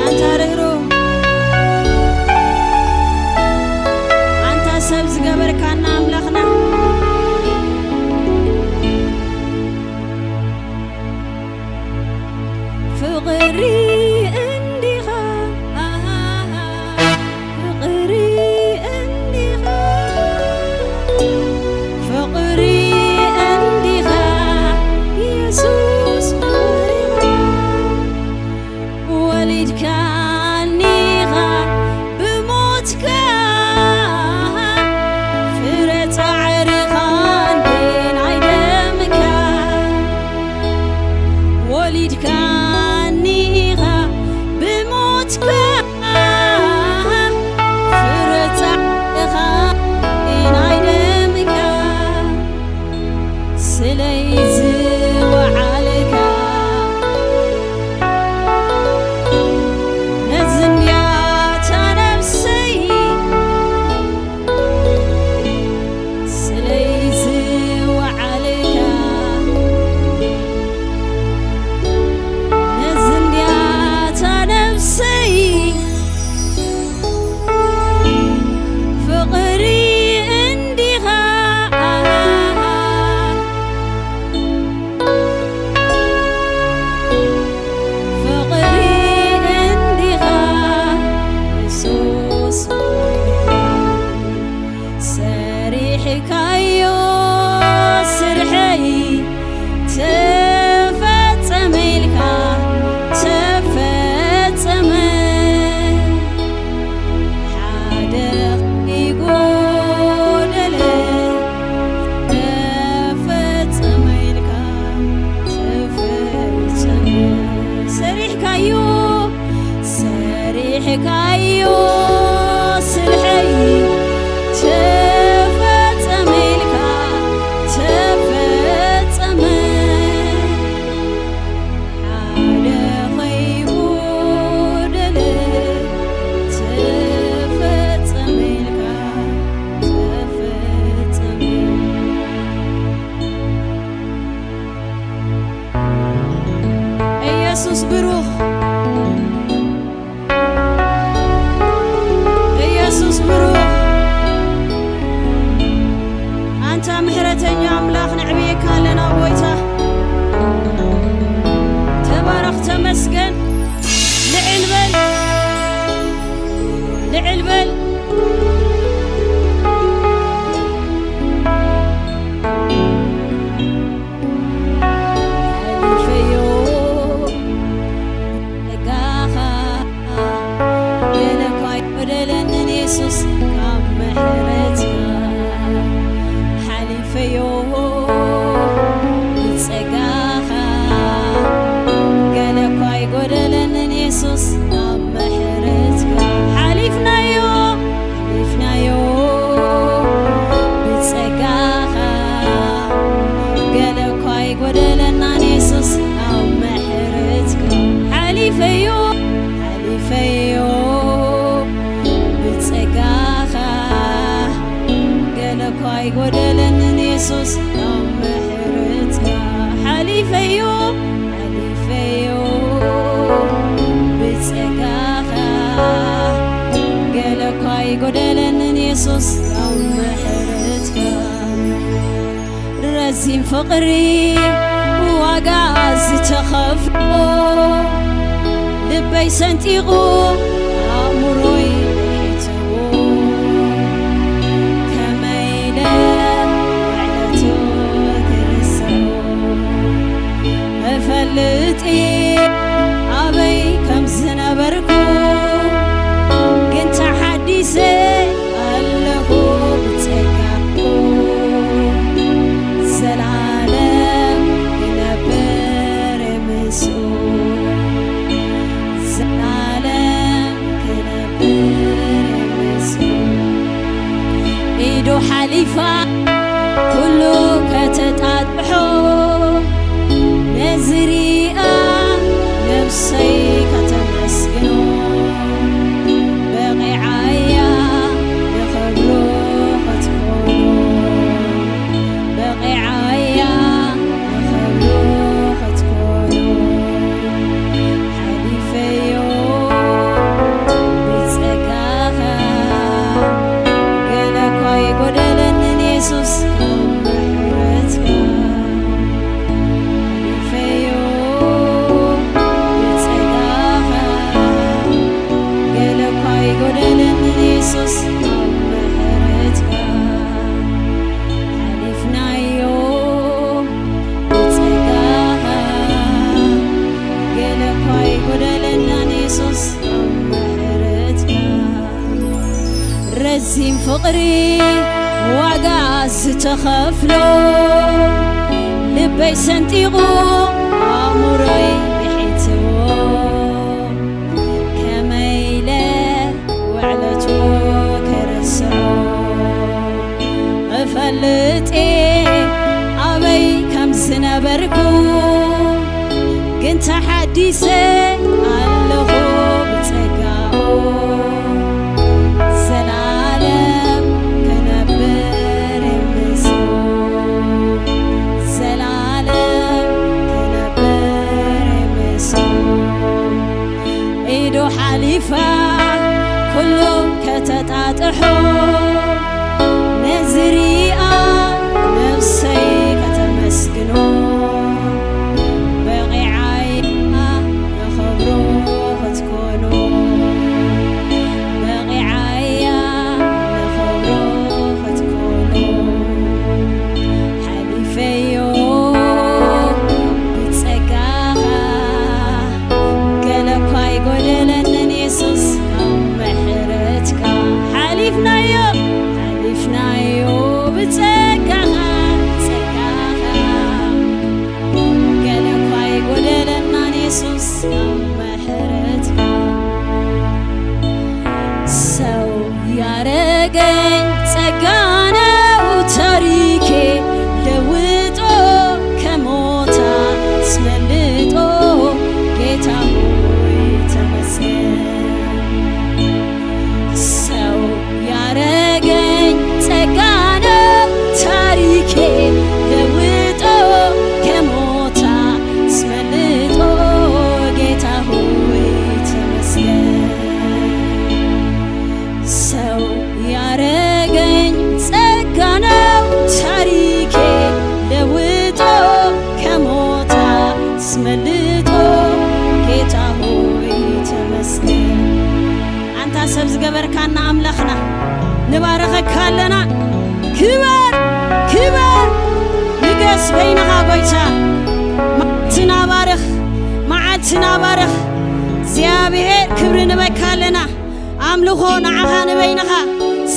ኣንታ ርህሩህ፣ ኣንታ ሰብ ዝገበርካና ኣምላኽና፣ ፍቕሪ እንዲኻ፣ ፍቕሪ እንዲኻ፣ ፍቕሪ እንዲኻ፣ የሱስ ፍቕሪ ኢኻ። ወሊድካኒ ኢኻ ብሞትካ፣ ፍረ ጻዕርኻ እንዴ ናይ ደምካ። ወሊድካኒ ኢኻ ብሞትካ፣ ፍረ ጻዕርኻ እንዴ ናይ ደምካ። ስለይ ዝወዓልካ ነዚ እንድያታ ነብሰይ፣ ስለይ ዝወዓልካ ነዚ እንድያታ ነብሰይ፣ ፍቕሪ እንዲኻ፣ ፍቕሪ እንዲኻ የሱስ። ሰሪሕካዮ ስርሐይ ተፈጸመ ኢልካ ተፈጸመ። ሓደ ይጎደለ ተፈጸመ ኢልካ ተፈጸመ። ሰሪሕካዮ፣ ሰሪሕካዮ ስርሐይ ተፈጸመ ኢልካ ተፈጸመ። ሓደ ኸይጎደለ ተፈጸመ ኢልካ ተፈጸመ። ኢየሱስ ብሩኽ፣ ኢየሱስ ብሩኽ። ኣንታ ምሕረተኛ ኣምላኽ ነዕብየካ ኣለና ጎይታ። ተባረኽ፣ ተመስገን። ልዕል በል፣ ልዕል በል። ሓሊፈዮ ጸጋኻ፣ ገለ እኳ ኣይጎደለንን የሱስ ካብ ምሕረትካ። ሓሊፈዮ ብጸጋኻ፣ ገለ እኳ ኣይጎደለንን የሱስ ካብ ምሕረትካ። ሓሊፍናዮ፣ ሓሊፍናዮ ብጸጋኻ፣ ገለ እኳ ኣይጎደለናን የሱስ ኣብ ምሕረትካ። ሓሊፈዮ፣ ሓሊፈዮ ብጸጋኻ፣ ገለ እኳ ኣይጎደለንን የሱስ ኣብ ምሕረትካ። ሓሊፈዮ፣ ሓሊፈዮ ብጸጋኻ፣ ገለ እኳ ኣይጎደለንን የሱስ ኣብ ምሕረትካ። ረዚን ፍቕሪ ዋጋ ዝተኸፍሎ፣ ልበይ ሰንጢቑ ኣእምሮይ ሒዝዎ፣ ከመይ ኢለ ውዕለቱ ክርስኦ። እፈልጥ ኣበይ ከም ዝነበርኩ፣ ግን ተሓዲሰ ኣለኹ ብጸጋኡ። ዘላለም ክነብር ምስኡ፣ ዘላለም ክነብር ምስኡ። ኢዱ ሓሊፋ ኩሉ ከተጣጥሖ፣ ነዚ ሪኣ ነብሰይ ከተመስግኖ፣ በቒዓያ ንኽብሩ ዚም ፍቕሪ ዋጋ ዝተኸፍሎ፣ ልበይ ሰንጢቑ ኣእምሮይ ብሒትዎ፣ ከመይ ኢለ ውዕለቱ ከርስዖ? እፈልጥ እየ ኣበይ ከም ዝነበርኩ፣ ግን ተሓዲሰ ኣለኹ ብጸጋኡ። ዘላለም ክነብር የምስሉ፣ ዘላለም ክነብር የምስሉ። ኢዱ ሓሊፋ ኩሉ ከተጣጥሖ፣ ነዚ ሪኣ ነፍሰይ ከተመስግኖ፣ በቒዓያ ንኽብሩ ክትኮኑ፣ በቒዓያ ንኽብሩ ክትኮኑ። ሓሊፈዮ ብጸጋኻ፣ ገለ እኳ ኣይጎደለንን የሱስ ካብ ምሕረትካ። ሓሊፍናዮ፣ ሓሊፍናዮ ብጸጋኻ፣ ብጸጋኻ። ገለ እኳ ኣይጎደለናን የሱስ ካብ ምሕረትካ። ሰው ያረገኝ ጸጋ ነው ታሪኬ ለውጦ፣ ከሞት አስመልጦ ጌታ ሆይ ተመስገን። ሰው ያረገኝ ጸጋ ነው ታሪኬ ለውጦ፣ ከሞት አስመልጦ ጌታ ሆይ ተመስገን። ሰው ያረገኝ ጸጋ ነው ታሪኬ ለውጦ፣ ከሞት አስመልጦ ጌታ ሆይ ተመስገን። ኣንታ ሰብ ዝገበርካና ኣምላኽና ንባረኸካ ኣለና። ክበር፣ ክበር፣ ንገስ በይንኻ ጎይታ። መዓልትና ባርኽ፣ መዓልትና ባርኽ። እግዚኣብሔር ክብሪ ንበካ ኣለና። ኣምልኾ ንዓኻ ንበይንኻ፣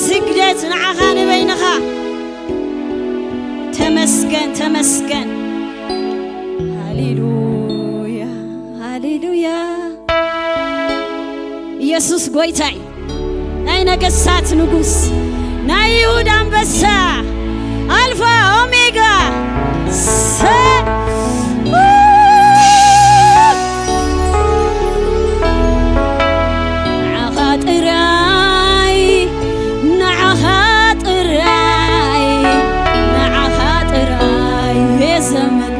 ስግደት ንዓኻ ንበይንኻ። ተመስገን፣ ተመስገን። ሃሌሉያ፣ ሃሌሉያ። ኢየሱስ ጎይታይ፣ ናይ ነገስታት ንጉስ፣ ናይ ይሁዳ ኣንበሳ፣ ኣልፋ ኦሜጋ፣ ሰ-፣ ንዓኻ ጥራይ፣ ንዓኻ ጥራይ፣ ንዓኻ ጥራይ የዘምር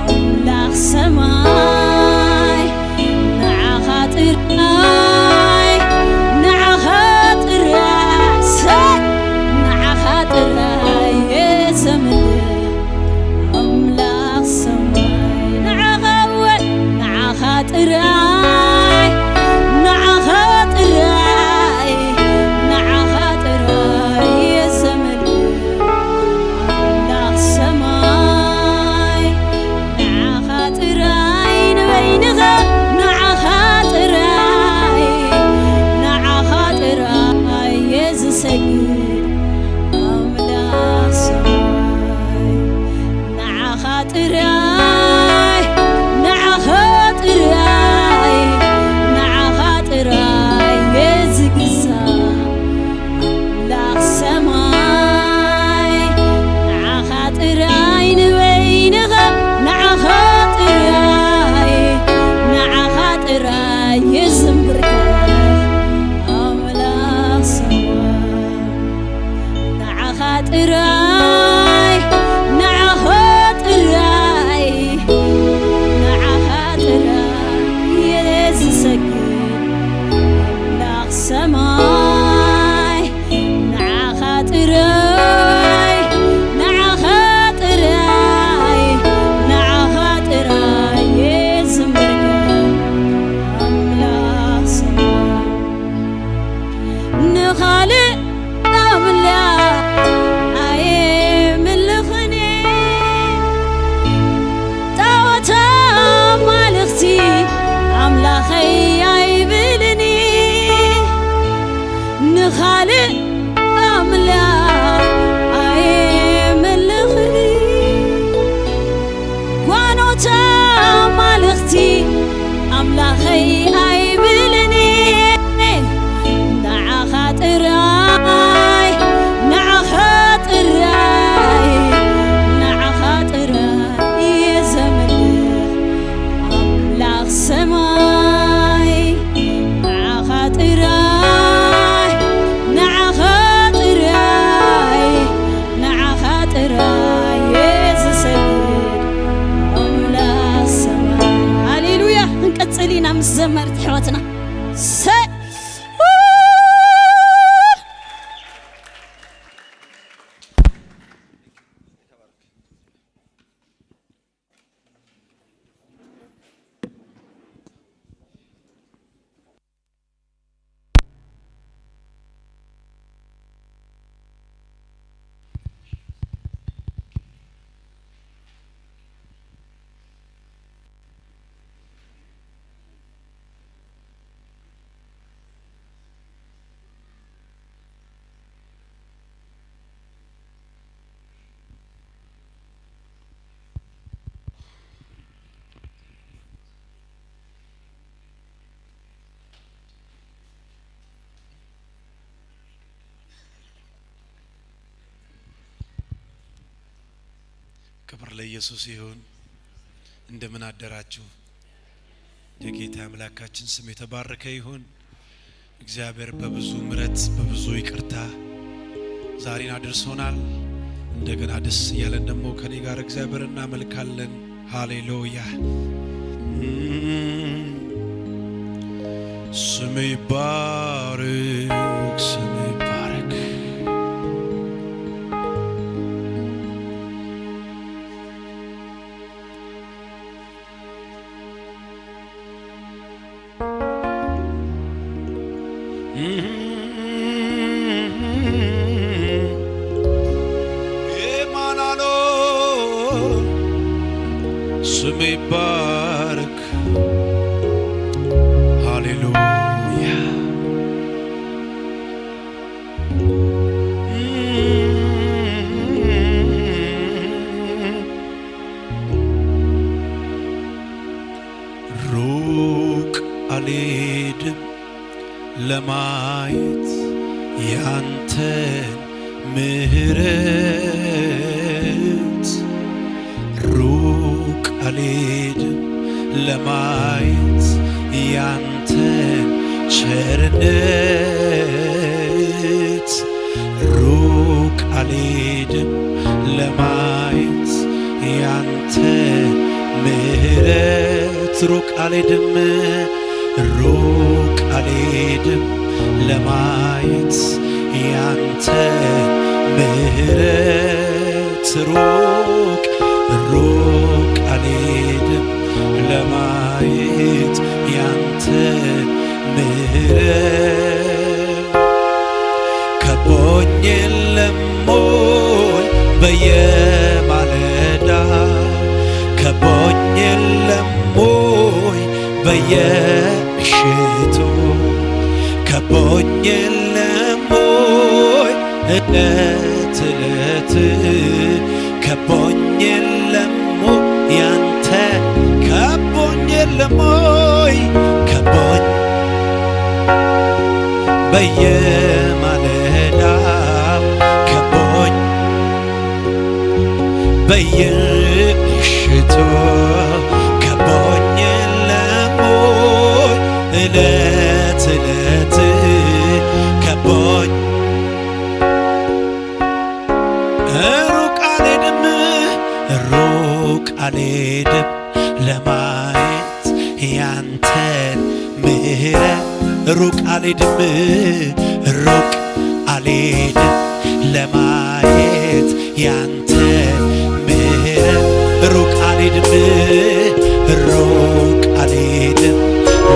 ኣምላኽ ሰማይ። ንዓኻ ጥራይ፣ ንዓኻ ጥራይ፣ ሰ-፣ ንዓኻ ጥራይ የዘምር ኣምላኽ ሰማይ። ንዓኻ እወ፣ ንዓኻ ጥራይ፣ ንዓኻ ጥራይ፣ ንዓኻ ጥራይ የዘምር ኣምላኽ ሰማይ። ንዓኻ ጥራይ ንበይንኻ፣ ንዓኻ ጥራይ፣ ንዓኻ ጥራይ እየ ዝሰግድ ኣምላኽ ሰማይ። ንዓኻ ጥራይ፣ ንዓኻ ጥራይ፣ ንዓኻ ጥራይ እየ ዝግዛእ ኣምላኽ ሰማይ። ንዓኻ ጥራይ ንበይንኻ፣ ንዓኻ ጥራይ፣ ንዓኻ ጥራይ የዝምብርካ ኣምላኽ ሰማይ። ንዓኻ ጥራይ፣ ንዓኻ ጥራይ፣ ንዓኻ ጥራይ እየ ዝሰግድ ኣምላኽ ሰማይ። ንዓኻ ጥራይ፣ ንዓኻ ጥራይ፣ ንዓኻ ጥራይ እየ ዝምርካ ኣምላኽ ሰማይ። ንኻልእ ኣምላኽ ኣየምልኽን እየ። ጣዖት ኣማልኽቲ ኣምላኸይ ኣይብልን እየ። ንዓኻ ጥራይ፣ ንዓኻ ጥራይ፣ ንዓኻ ጥራይ እየ ዘምልኽ ኣምላኽ ሰማይ። ንዓኻ ጥራይ፣ ንዓኻ ጥራይ፣ ንዓኻ ጥራይ እየ ዝሰግድ ኣምላኽ ሰማይ። ሃሌሉያ። ክንቀጽል ኢና ምስ ዘመርቲ ኣሕዋትና። ሰ- ክብር ለኢየሱስ ይሁን። እንደምን አደራችሁ? የጌታ አምላካችን ስም የተባረከ ይሁን። እግዚአብሔር በብዙ ምሕረት፣ በብዙ ይቅርታ ዛሬን አድርሶናል። እንደገና ደስ እያለን ደግሞ ከኔ ጋር እግዚአብሔር እናመልካለን። ሃሌሉያ። ስም ይባረክ፣ ስም ይባረክ። የማናሎ ስም ይባረክ። ሃሌሉያ። ሩቅ አልሄድም ለማየት ያንተን ምህረት፣ ሩቅ አልሄድም ለማየት ያንተን ቸርነት፣ ሩቅ አልሄድም ለማየት ያንተን ምህረት፣ ሩቅ አልሄድም፣ ሩቅ አልሄድም ለማየት ያንተን ምህረት፣ ሩቅ ሩቅ አልሄድም ለማየት ያንተን ምህረት። ከቦኝ የለም ወይ በየማለዳ፣ ከቦኝ የለም ወይ በየምሽቱ፣ ከቦኝ የለም ወይ እለት እለት፣ ከቦኝ የለም ወይ ያንተ፣ ከቦኝ የለም ወይ ከቦኝ በየማለዳ፣ ከቦኝ በየምሽቱ፣ ከቦኝ የለም ወይ እለት እለት፣ ከቦኝ ሩቅ አልሄድም፣ ሩቅ አልሄድም ለማየት ያንተን ምህረት፣ ሩቅ አልሄድም፣ ሩቅ አልሄድም ለማየት ያንተን ምህረት፣ ሩቅ አልሄድም፣ ሩቅ አልሄድም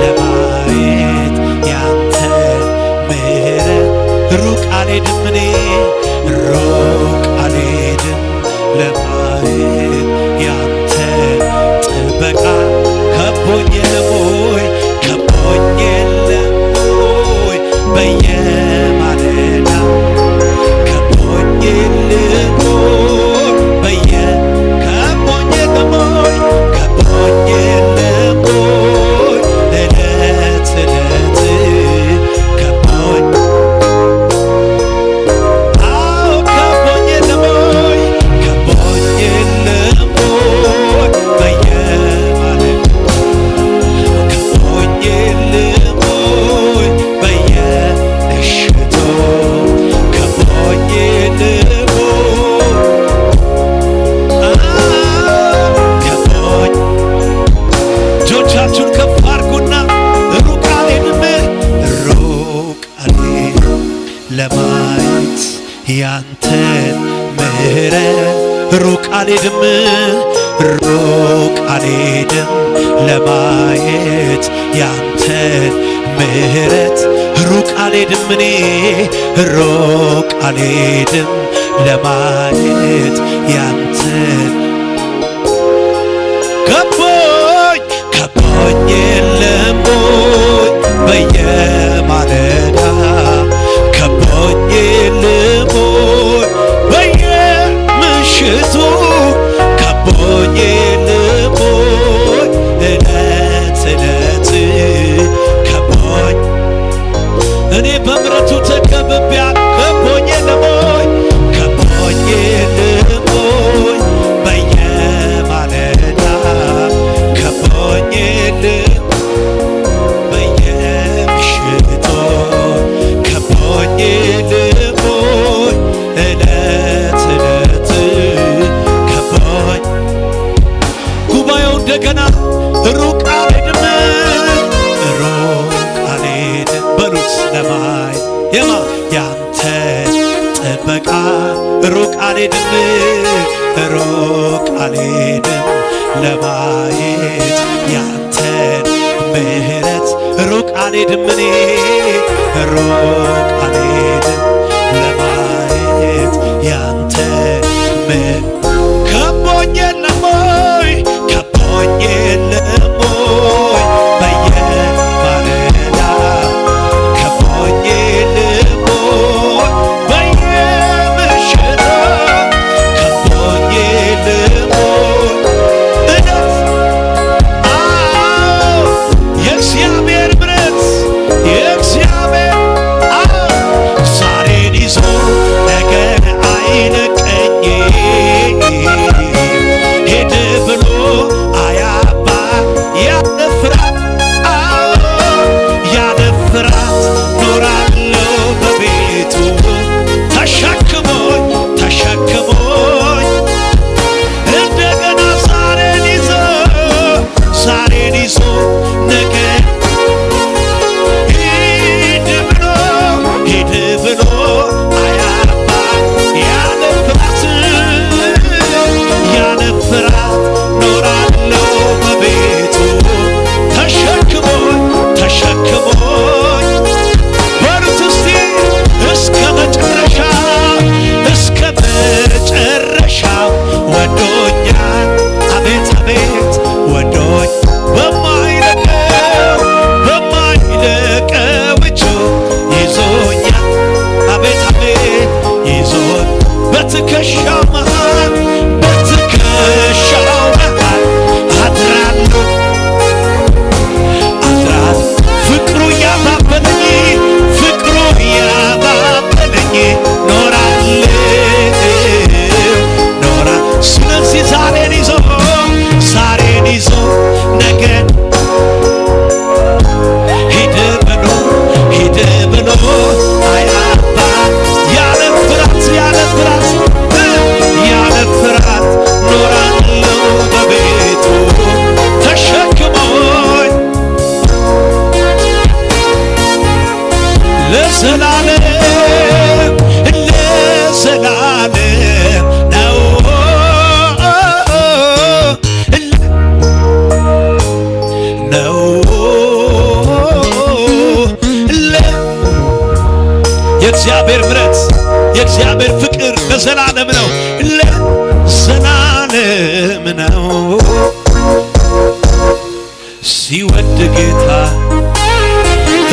ለማየት ያንተን ምህረት፣ ሩቅ አልሄድም፣ እኔ ሩቅ አልሄድም ለማየት ያንተ ጥበቃ። ከቦኝ የለም ወይ? ከቦኝ የለም ወይ? በየማለዳ ከቦኝ የለም ወይ? በየ-፣ ከቦኝ የለም ወይ? ከቦኝ የለም ወይ? እለ- ያንተን ምሕረት ሩቅ አልሄድም፣ ሩቅ አልሄድም ለማየት ያንተን ምሕረት ሩቅ አልሄድም፣ እኔ ሩቅ አልሄድም ለማየት ያንተን ከቦኝ ከቦኝ የለም ወይ በየማለዳ ከቦኝ የለም ወይ በየምሽቱ ከቦኝ የለም ወይ እለት እለት ከቦኝ እኔ በምሕረቱ ተከብቤያለሁ። ከቦኝ የለም ወይ? ከቦኝ የለም ወይ? በየማለዳ ከቦኝ የለም በየምሽቱ ከቦኝ የለም ወይ? እለት እለት ከቦኝ ጉባኤው እንደገና ሩቅ አልሄድም፣ ሩቅ አልሄድም በሉት ለማይ የማ ያንተ ጥበቃ ሩቅ አልሄድም፣ ሩቅ አልሄድም ለማየት ያንተን ምሕረት ሩቅ አልሄድም እኔ ሩቅ አልሄድም ለማየት ያንተ ምሕረት ከቦኝ የለም ወይ? ከቦኝ የለም ወይ? በየማለዳ ከቦኝ የለም ወይ? በየምሽቱ ከቦኝ የለም ወይ? እለት አዎ የእግዚአብሔር ምሕረት የእግዚአብሔር አዎ ዛሬን ይዞ ነገ አይለቀኝ ሄድ ብሎ አያባ ያለ ፍርሃት አዎ ያለ ፍርሃት ኖራለሁ በቤቱ ተሸክሞኝ ተሸክሞኝ እንደገና ዛሬን ይዞ ዛሬን ይዞ ነገ ሂድ ብሎ ሂድ ብሎ አያባ ያለ ፍርሃት ያለ ፍርሃት ኖራለሁ በቤቱ ተሸክሞኝ ተሸክሞኝ በሉት እስቲ እስከ መጨረሻ እስከ መጨረሻ ወዶኛል አቤት አቤት ወዶኝ በማይለቀው በማይለቀው እጁ ይዞኛል አቤት አቤት ይዞኝ በትከሻው መሃል በትከሻው መሃል አድራለሁ አድራለሁ ፍቅሩ ያባበለኝ ፍቅሩ ያባበለኝ ኖራለሁ ኖራ ስለዚህ ዛሬን ይዞ ዛሬን ይዞ ነገን ሂድ ብሎ ሂድ ብሎ አያባ ያለ ፍርሃት ያለ ፍርሃት ያለ ፍርሃት ኖራለሁ በቤቱ ተሸክሞኝ ለዘላለም ለዘላለም ነው ነው የእግዚአብሔር ምሕረት የእግዚአብሔር ፍቅር ለዘላለም ነው ለዘላለም ነው። ሲወድ ጌታ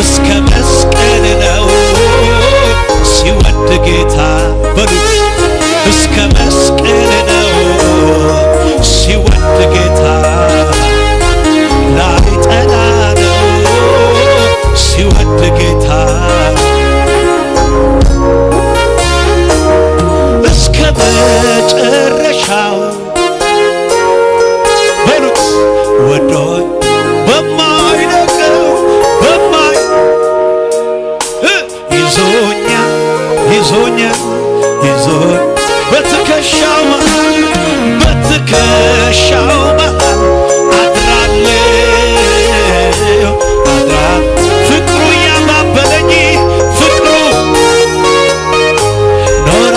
እስከ መስቀል ነው ሲወድ ጌታ በሉት እስከ መስቀል ነው ሲወድ ጌታ ላይጠላ ነው ሲወድ ጌታ እስከ መጨረሻው በሉት ወዶኝ በማይለቀው በማይ ይዞኛል ይዞኛል ይዞ በትከሻው መሃል በትከሻው መሃል አድራለሁ አድራ ፍቅሩ ያባበለኝ ፍቅሩ ኖራ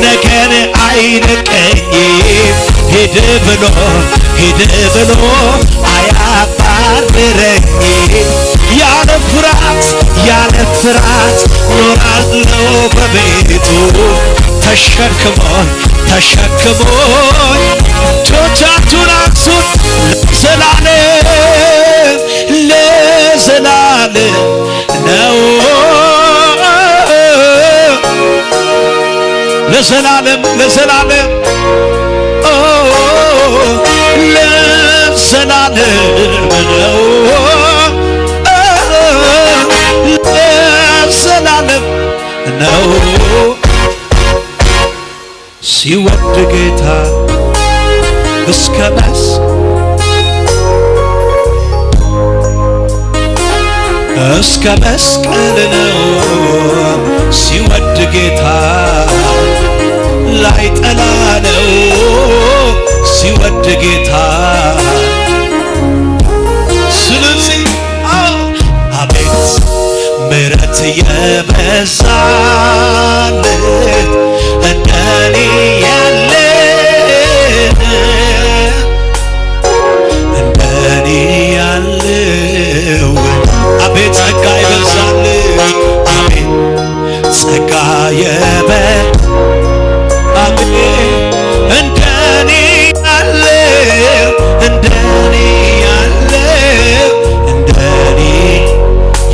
ነገር አይንቀኝም። ሂድ ብሎ ሂድ ብሎ አያባርረኝም። ያለ ፍርሃት ያለ ፍርሃት ኖራለሁ በቤቱ። ተሸክሞኝ ተሸክሞኝ እጆቻችሁን አንሱት። ለዘላለም ለዘላለም ነው። ለዘላለም ለዘላለም ኦ፣ ለዘላለም ነው። ለዘላለም ነው። ሲወድ ጌታ እስከ መስ እስከ መስቀል ነው። ሲወድ ጌታ ላይጠላ ነው። ሲወድ ጌታ ስለዚህ አዎ፣ አቤት ምሕረት የበዛለት እንደኔ ያለ እንደኔ ያለው። አቤት ጸጋ ይበዛል። አቤት ጸጋ የበ አቤት እንደኔ ያለው እንደኔ ያለው እንደኔ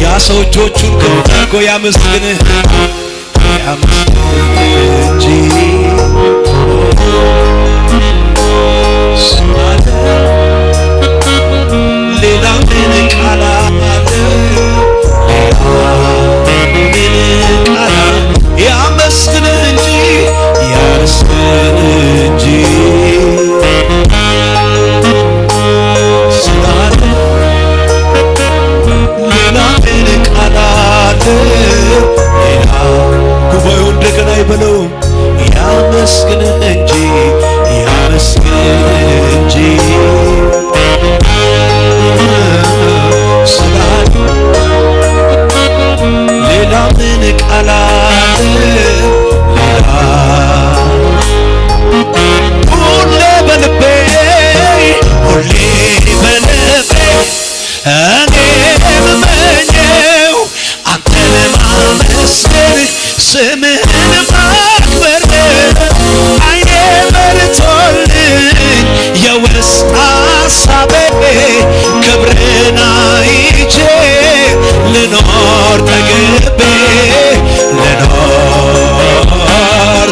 ያ ሰው እጆቹን ከፍ አድርጎ ያመስግንህ። ያመስግን እንጂ ስላለ ሌላ ምን ቃል አለ? ሌላ ምን ቃል አለ? ያመስግን እንጂ ያመስግን እንጂ ስላለ ሌላ ምን ቃል አለ? ሌላ ጉባኤው እንደገና ይበለው። ያመስግን እንጂ ያመስግን እንጂ ስላለ ሌላ ምን ቃል አለ? ሌላ ሁሌ በልቤ ሁሌ በልቤ እኔ የምመኘው አንተን ማመስገን ስምህን ማክበር ነው። አይኔ በርቶልኝ የውስጥ ሐሳቤ ክብርን አይቼ ልኖር ጠግቤ ልኖር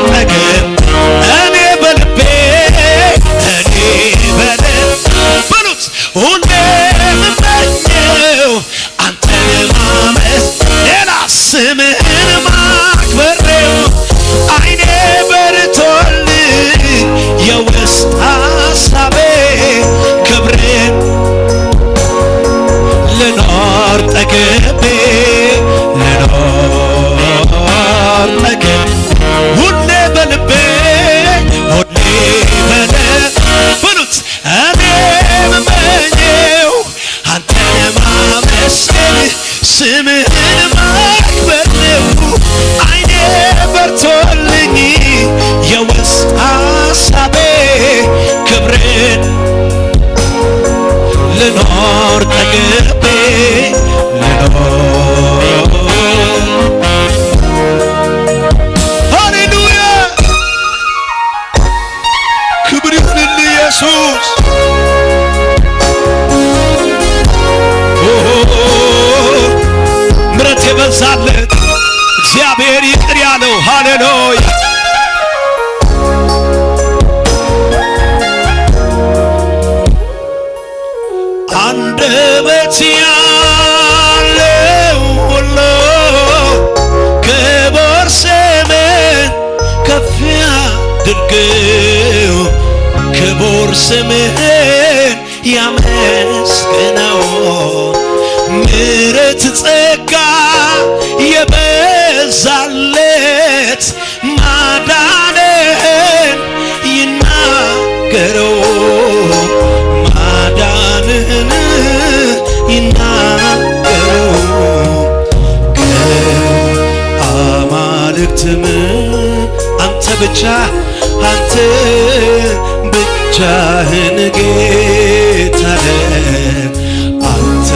ጠግቤ እኔ በልቤ እኔ በልቤ በሉት ሁሌ የምመኘው አንተን ማመስ ሌላ ስምህን ማክበር ነው። አይኔ በርቶልኝ የውስጥ ሐሳቤ ክብርን ልኖር ጠግቤ ልኖር ጠግቤ ሁሌ በልቤ ሁሌ በለ በሉት እኔ የምመኘው አንተን ማመስገን ስምህን ማክበር ነው። አይኔ በርቶልኝ የውስጥ ሐሳቤ ክብርን ልኖር ጠግቤ ልኖር ሃሌሉያ ክብር ይሁንልህ ኢየሱስ። ኦሆ፣ ምሕረት የበዛለት እግዚአብሔር ይቅር ያለው ሃሌሉያ። አንደበት ያለው ሁሉ ክቡር ስምን ከፍ ያድርገው፣ ክቡር ስምህን ያመስግነው። ምሕረት ጸጋ የበዛለት ማዳንህን ይናገረው፣ ማዳንህን ይናገረው። ከአማልክትም አንተ ብቻ፣ አንተ ብቻህን ጌታ ነህ። አንተ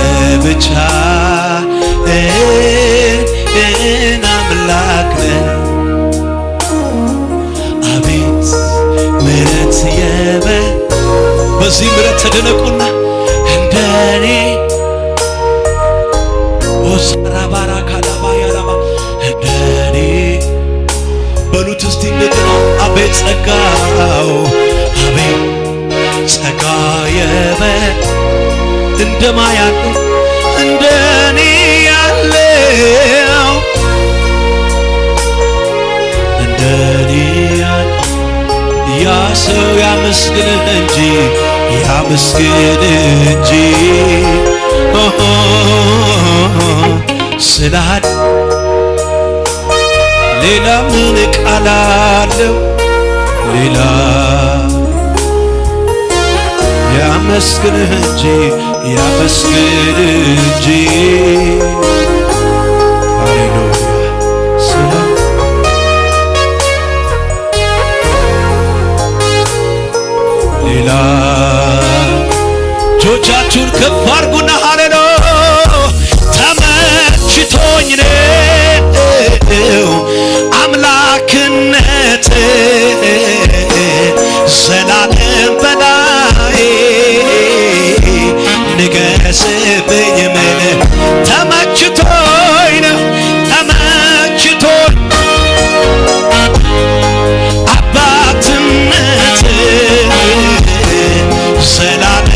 ብቻህን አምላክ ነህ። አቤት ምሕረት የበ-፣ በዚህ ምሕረት ተደነቁና እንደኔ ኦሳራባራ ካዳባ ያራባ እንደኔ በሉት እስቲ እንደገና። አቤት ጸጋው፣ አቤት ጸጋ የበ-፣ እንደማ ያለ እንደኔ ያለው እንደኔ ያለ ያ ሰው ያመስግንህ እንጂ፣ ያመስግንህ እንጂ። ኦሆ፣ ስላል ሌላ ምን ቃል አለው? ሌላ ያመስግንህ እንጂ፣ ያመስግንህ እንጂ። ሃሌሉያ። ስለ ሌላ እጆቻችሁን ከፍ አድርጉና ሃሌሉ ተመችቶኝ ነው አምላክነት ዘላለም በላይ ንገስብኝ ምን ተመችቶኝ ነው ተመችቶኝ አባትነት ዘላለም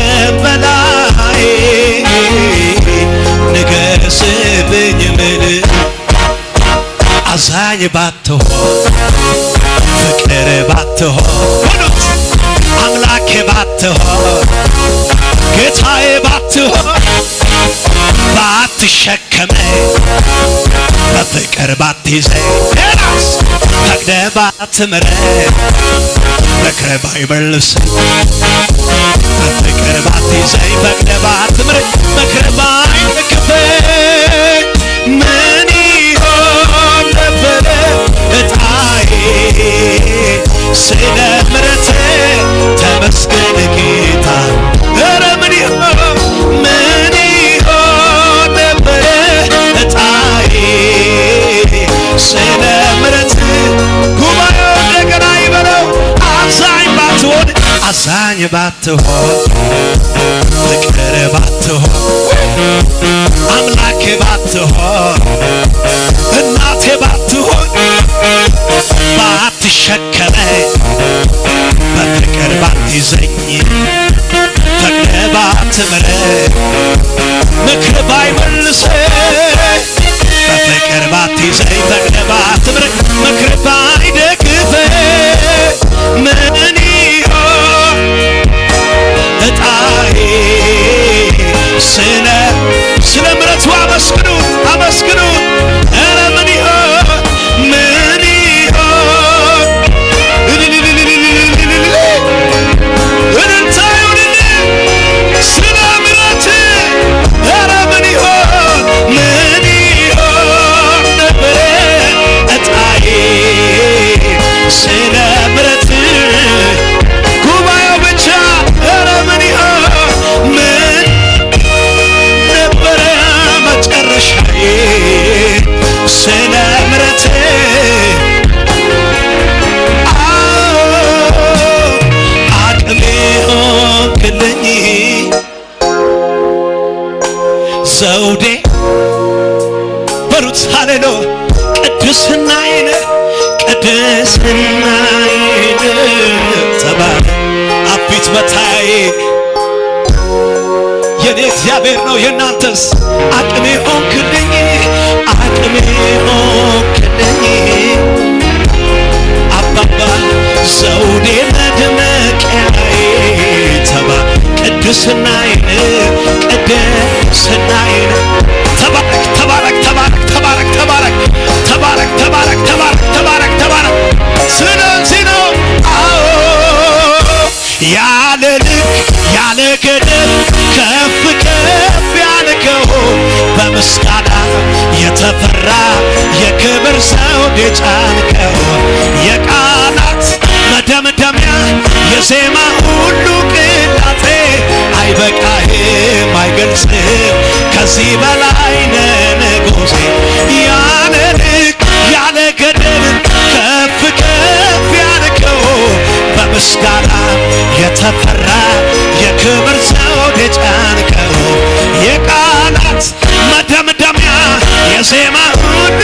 በላይ ንገስብኝ ምን አዛኝ ባትሆን ፍቅር ባትሆን በሉት አምላኬ ባትሆን ጌታዬ ባትሆን ባትሸከመኝ በፍቅር ባትይዘኝ ሌላስ ፈቅደ ባትምረኝ ምክር ባይመልሰኝ በፍቅር ባትይዘኝ ፈቅደ ባትምረኝ ምክር ባይደግፈኝ ምን ይሆን ነበረ እጣዬ ስለ ምሕረት ተመስገን ጌታ ኧረ ምን ይሆን ምን ይሆን ነበረ እጣዬ ስለ ምሕረት ጉባኤው እንደገና ይበለው አዛኝ ባትሆን አዛኝ ባትሆን ፍቅር ባትሆን አምላኬ ባትሆን እናቴ ባትሆን ባትሸከመኝ በፍቅር ባትይዘኝ ፈቅደ ባትምረኝ ምክር ባይመልሰኝ በፍቅር ባትይዘኝ ፈቅደ ባትምረኝ ምክር ባይደግፈኝ ምን ይሆን እጣዬ ስለ ስለ ምሕረቱ አመስግኑት አመስግኑት ኧረ ምን ይሆን ምን ይሆን እልልታ ይሁንልህ ስለ ምሕረት ኧረ ምን ይሆን ምን ይሆን ነበረ እጣዬ ስለ ምሕረት ጉባኤው ብቻ ኧረ ምን ይሆን ምን ነበረ መጨረሻዬ ስለ ምሕረት አዎ አቅሜ ሆንክልኝ ዘውዴ በሉት ሃሌሉ ቅድስናዬን ቅድስናዬን ተባለ አፊት መታዬ የኔ እግዚአብሔር ነው የእናንተስ አቅሜ ሆንክልኝ አቅሜ ሆንክልኝ አባባ ዘውዴ መድመቂያዬ ተባ ቅድስናዬን ቅድስናዬን ተባረክ ተባረክ ተባረክ ተባረክ ተባረክ ተባረክ ተባረክ ተባረክ ተባረክ ተባረክ ስለዚህ ነው አዎ ያለ ልክ ያለ ገደብ ከፍ ከፍ ያልከው በምስጋና የተፈራ የክብር ዘውድ የጫንከው የቃና ዜማ ሁሉ ቅላጼ አይበቃህም፣ አይገልጽም። ከዚህ በላይ ነህ ንጉሴ፣ ያለ ልክ ያለ ገደብ ከፍ ከፍ ያልከው፣ በምስጋና የተፈራ የክብር ዘውድ የጫንከው፣ የቃላት መደምደሚያ፣ የዜማ ሁሉ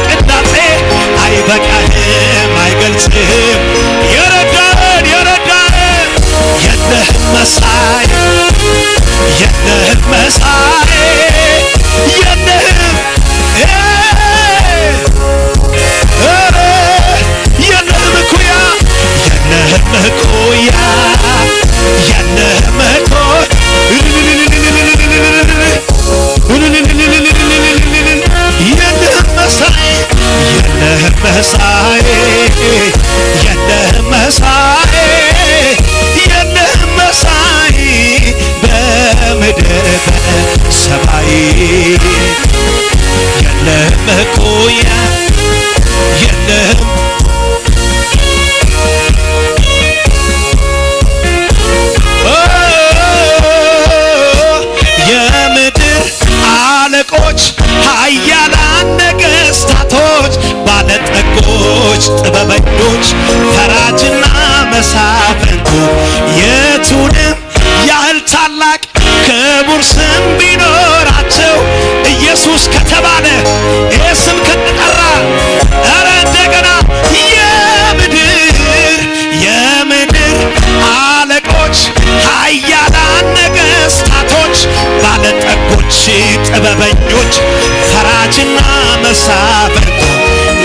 ቅላጼ አይበቃህም፣ አይገልጽህም። የረዳህን፣ የረዳህን የለህም መሳይ፣ የለህም መሳይ፣ የለህም፣ እ፣ እ፣ የለህም እኩያ፣ የለህም እኩያ፣ የለህም እኩያ። የለህም መሳይ፣ የለህም መሳይ፣ የለህም መሳይ፣ የለህም መሳይ፣ በምድር በሰማይ የለህም እኩያ፣ የለህም። ኦ፣ የምድር አለቆች፣ ኃያላን ነገሥታቶች፣ ባለጠጎች፣ ጥበበኞች፣ ፈራጅና መሳፍንቱ፣ የቱንም ያህል ታላቅ ክቡር ስም ቢኖራቸው፣ ኢየሱስ ከተባለ፣ ይሄ ስም ከተጠራ፣ ኧረ እንደገና የምድር፣ የምድር አለቆች፣ ኃያላን ነገሥታቶች፣ ባለጠጎች፣ ጥበበኞች፣ ፈራጅና መሳፍንቱ፣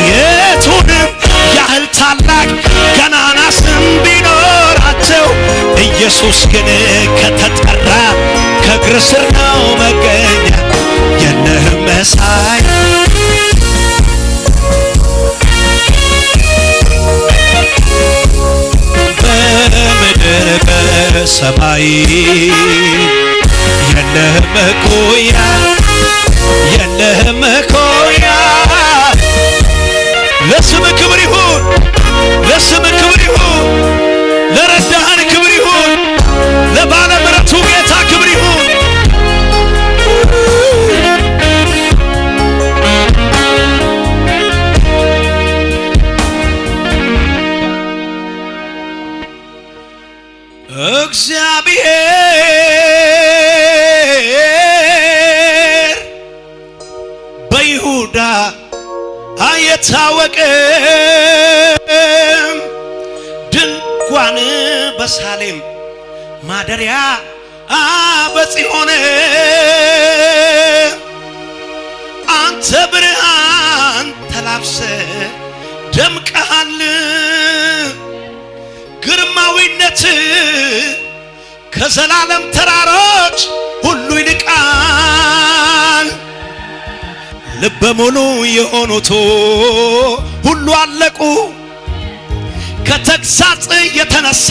የቱንም ያህል ታላቅ ገናና ስም ቢኖራቸው፣ ኢየሱስ ግን ከተጠራ፣ ከእግር ስር ነው መገኛ። የለህም መሳይ፣ በምድር በሰማይ የለህም እኩያ፣ የለህም እኩያ። ለስም ክብር ይሁን፣ ለስም ክብር ይሁን፣ ለረዳህን ክብር ይሁን፣ ለባለ ምሕረቱ ጌታ ክብር ይሁን። እግዚአብሔር በይሁዳ አይታወቅም፣ ድንኳን በሳሌም ማደሪያ በጽዮን። አንተ ብርሃን ተላብሰ ደምቀሃል፣ ግርማዊነት ከዘላለም ተራሮች ሁሉ ይልቃል። ልበ ሙሉ የሆኑት ሁሉ አለቁ። ከተግሳጽ የተነሳ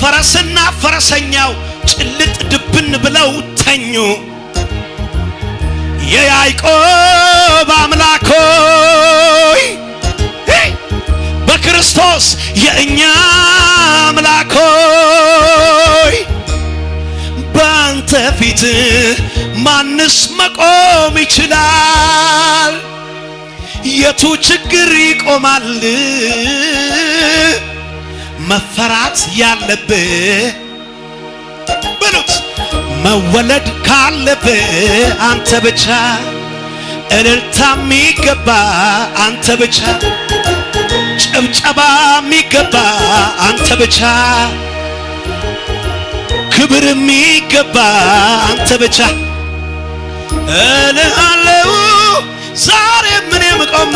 ፈረስና ፈረሰኛው ጭልጥ ድብን ብለው ተኙ። የያዕቆብ አምላክ ሆይ፣ በክርስቶስ የእኛ አምላክ ሆይ፣ በአንተ ፊት ማንስ መቆም ይችላል? የቱ ችግር ይቆማል? መፈራት ያለብህ በሉት። መወለድ ካለብህ አንተ ብቻ፣ እልልታ የሚገባ አንተ ብቻ፣ ጭብጨባ የሚገባ አንተ ብቻ፣ ክብር የሚገባ አንተ ብቻ እልሃለሁ። ዛሬ ምንም ቆሜ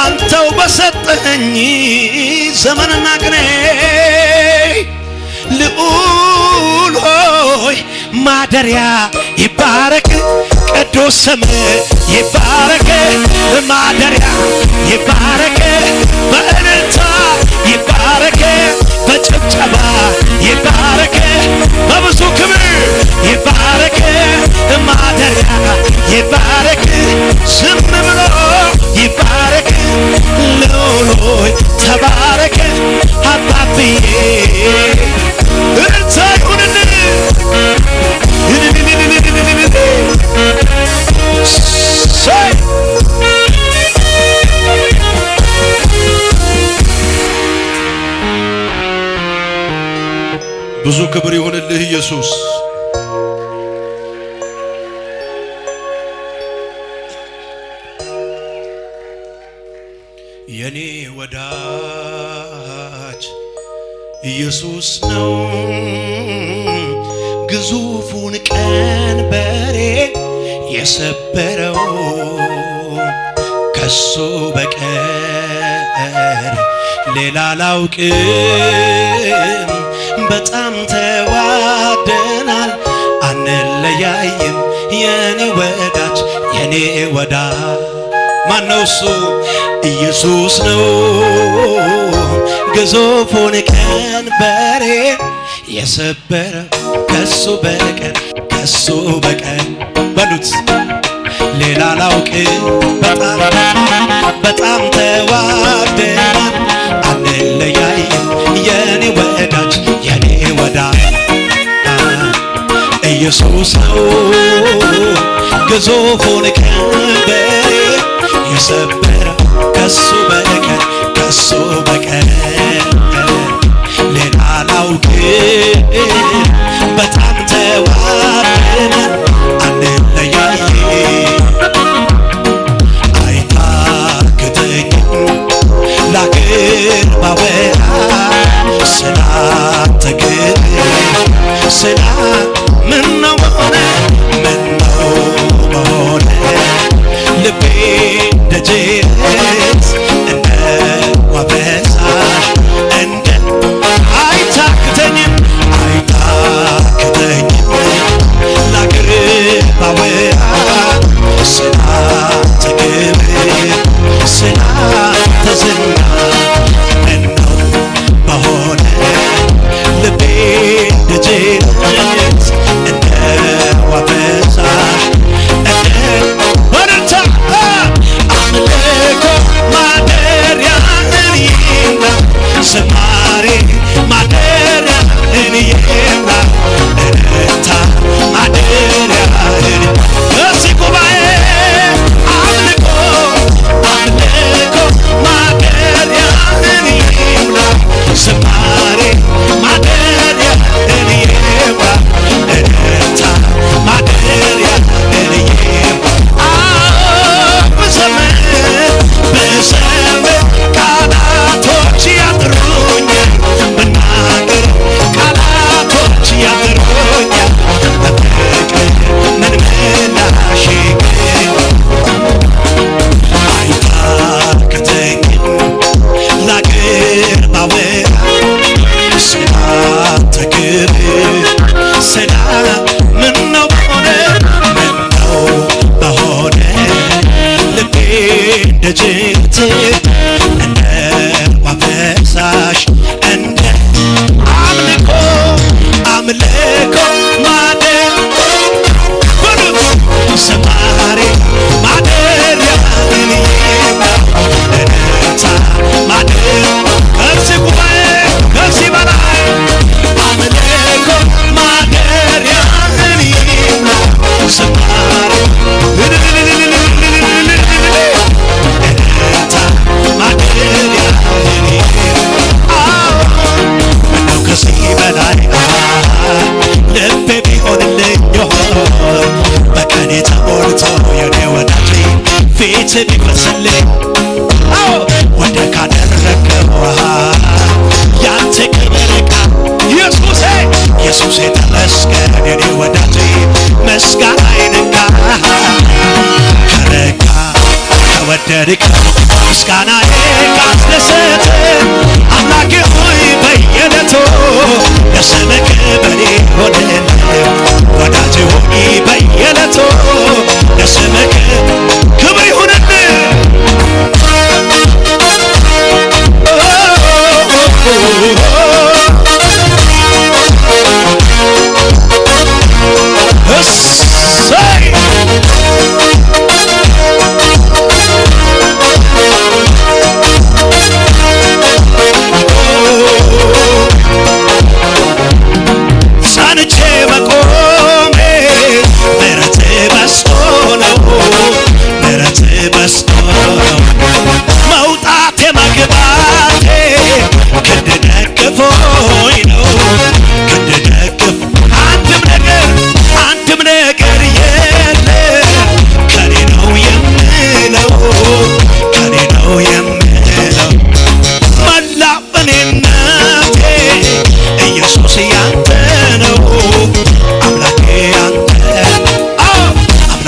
አንተው በሰጠኸኝ ዘመንና ቅኔ ልዑል ሆይ ማደሪያ ይባረክ፣ ቅዱስ ስም ይባረክ፣ ማደሪያ ይባረክ፣ በእልልታ ይባረክ፣ በጭብጨባ ይባረክ፣ በብዙ ክብር ይባረክ፣ ማደሪያ ይባረክ፣ ዝም ብሎ ይባረክ። ልዑል ሆይ ተባረክ፣ አባ ብዙ ክብር ይሁንልህ ኢየሱስ። የኔ ወዳጅ ኢየሱስ ነው ግዙፉን ቀንበሬ የሰበረው። ከሱ በቀር ሌላ አላውቅም። በጣም ተዋደናል፣ አንለያይም። የኔ ወዳጅ፣ የኔ ወዳጅ ማን ነው እሱ? ኢየሱስ ነው ግዙፉን ቀንበሬ የሰበረ። ከሱ በቀር፣ ከሱ በቀር በሉት፣ ሌላ አላውቅም። በጣም፣ በጣም ተዋደናል፣ አንለያይም። የኔ ወዳጅ፣ የኔ ወዳጅ ኢየሱስ ነው ግዙፉን ቀንበር የሰበረ። ከሱ በቀር፣ ከሱ በቀር ሌላ አላውቅም። በጣም ተዋደናል፣ አንለያይም። አይታክተኝም ላገር ባወራ ስላንተ ክብር። ስላ ምነው በሆነ፣ ምነው በሆነ፣ ልቤ እንደ ጅረት እንደ ውሃ ፈሳሽ እንደ አይታክተኝም፣ አይታክተኝም ላገር ባወራ ስላንተ ክብር፣ ስላንተ ዝና ምነው በሆነ፣ ልቤ እንደ ጅረት እንደ ውሃ ፈሳሽ እንደ በረታ። አምልኮ ማደሪያህን ይምላ፣ ዝማሬ ማደሪያህን ይምላ፣ እልልታ ማደሪያህን። እስቲ ጉባኤ አምልኮ፣ አምልኮ ማደሪያህን ይምላ፣ ዝማሬ ማደሪያህን ይምላ፣ እልልታ ማደሪያህን ይምላ። አዎ፣ ብዘምር፣ ብዘምር ቃላቶች ያጥሩኛል፣ ብናገር ቃላቶች ያጥሩኛል። በፍቅር ምን ምላሽ ይገኝ? አይታክተኝም ላገር ባወራ ስላንተ ክብር። ስላ ምነው በሆነ፣ ምነው በሆነ፣ ልቤ እንደ ጅረት እንደ ውሃ ፈሳሽ እንደ አምልኮ፣ አምልኮ ማደ በሉት፣ ዝማሬ ማደሪያህን ይምላ፣ እልልታ ማደ-፣ ከዚህ ጉባኤ፣ ከዚህ በላይ አምልኮ ማደሪያህን ይምላ፣ ዝማሬ እልልታ ማደሪያህን ይምላ። አዎ፣ ምነው ከዚህ በላይ ልቤ ቢሆንልኝ ይሆን በቀኔ ተሞልቶ የኔ ወዳጅ ፊት ቢፈስልኝ። አዎ፣ ወደ ካደረገው ያንተ ክብር ቃል ኢየሱሴ፣ ኢየሱሴ ተመስገን የኔ ወዳጅ ምስጋና ይነካ ከረካ ከወደድክ ምስጋናዬ ካስደሰተ አምላኬ ሆይ በየዕለቱ ለስምህ ክብር ይሁንልህ። ወዳጄ ሆይ በየዕለቱ ለስምህ ክብር ይሁንልህ። እሰይ!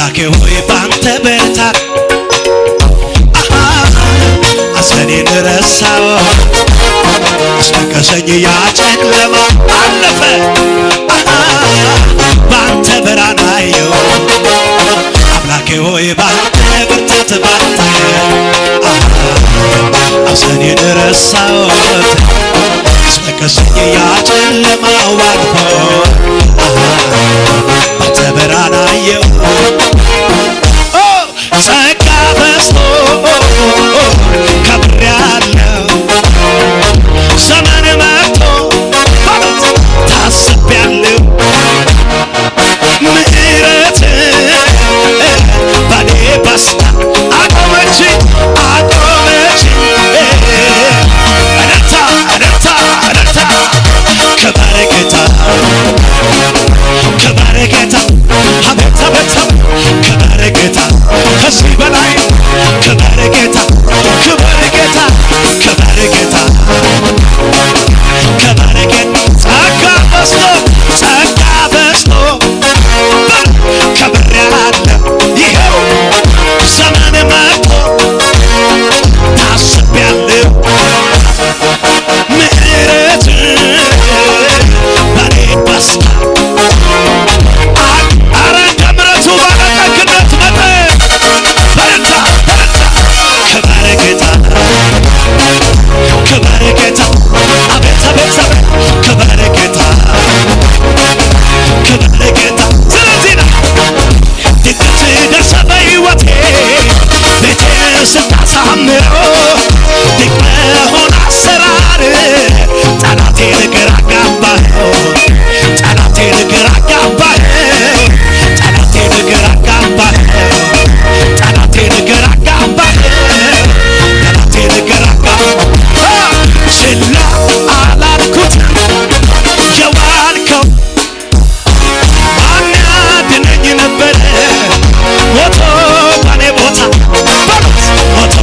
አምላኬ ሆይ ባንተ ብርታት፣ አሃ፣ ሐዘኔን ረሳው። አስለቀሰኝ ያ ጨለማ አለፈ፣ አሃ፣ ባንተ ብርሃን አየው። አምላኬ ሆይ ባንተ ብርታት፣ ባንተ፣ አሃ፣ ሐዘኔን ረሳው። አስለቀሰኝ ያ ጨለማው አልፎ፣ አሃ፣ ባንተ ብርሃን አየው። ኦ፣ ጸጋ በዝቶ ከብሬያለሁ። ዘመን መጥቶ በሉት ታስቤያለሁ። ምሕረት በኔ በስታ አቆመችኝ፣ አቆመችኝ። እልልታ፣ እልልታ፣ እልልታ። ክበር ጌታ፣ ክበር ጌታ። አቤት፣ አቤት፣ አቤት። ክበር ጌታ፣ ከዚህ በላይ ክበር ጌታ፣ ክበር ጌታ፣ ክበር ጌታ፣ ክበር ጌታ። ጸጋ በዝቶ፣ ጸጋ በዝቶ ከብሬያለሁ። ይኸው ዘመን መጥቶ ታስቤያለሁ። ምሕረት በኔ በስታ። አ-፣ ኧረ እንደ ምሕረቱ ባለጠግነት መጠን በረታ፣ በረታ። ክበር ጌታ፣ ክበር ጌታ። አቤት፣ አቤት፣ አቤት። ክበር ጌታ፣ ክበር ጌታ። ስለዚህ ነው ድንገት ደርሰህ በሕይወቴ ቤቴን ስታሳምረው፣ ድንቅ በሆነ አሰራር ጠላቴን ግራ አጋባኸው፣ ጠላቴን ግራ አጋባኸው፣ ጠላቴን ግራ አጋባኸው፣ ጠላቴን ግራ አጋባኸው፣ ጠላቴን ግራ አጋባኸው። ችላ አላልኩትም የዋልከው ማን ያድነኝ ነበረ ሞቶ በኔ ቦታ በሉት ሞቶ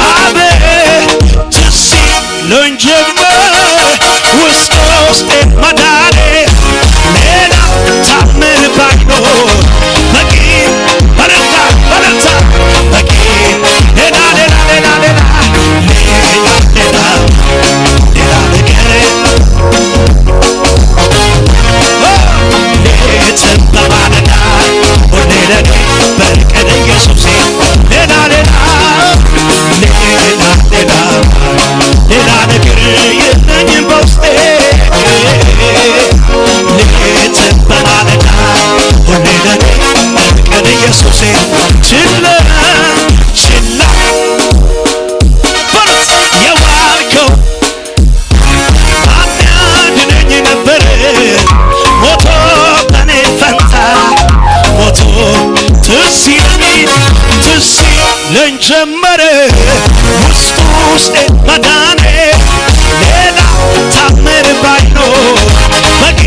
አቤት ትዝ ይለኝ ጀመር ውስጥ ውስጤ መዳኔ ሌላ ታምር ባይኖር በቂ በረታ በረታ በቂ ሌላ ሌላ ሌላ ሌላ ሌላ ሌላ ሌላ ነገር ሌትም በማለዳ ሁሌ ለኔ በርቅን ኢየሱሴ ሌላ ሌላ ሌላ ሌላ ሌላ ነገር የለኝም በውስጤ ሌትም በማለዳ ሁሌ ለኔ በርቅን ኢየሱሴ ችላ ችላ በሉት የዋልከው ማን ያድነኝ ነበር ሞቶ በኔ ፈንታ ሞቶ ትዝ ይለኝ ትዝ ይለኝ ጀመረ ውስጥ ውስጤ መዳኔ ሌላ ታምር ባይኖር በቂ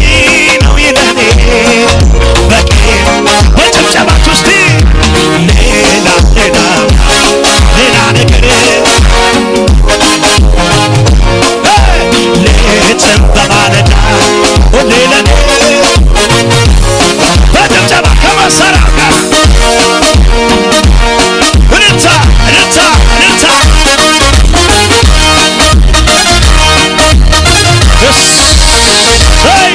ነው ይለኔ በቂ በጭብጨባችሁ እስቲ ሌላ ሌላ ሌላ ነገር ሌትም በማለዳ ሁሌ ለኔ በጭብጨባ ከመሳሪያው ጋር እልልታ እልልታ እልልታ እሰይ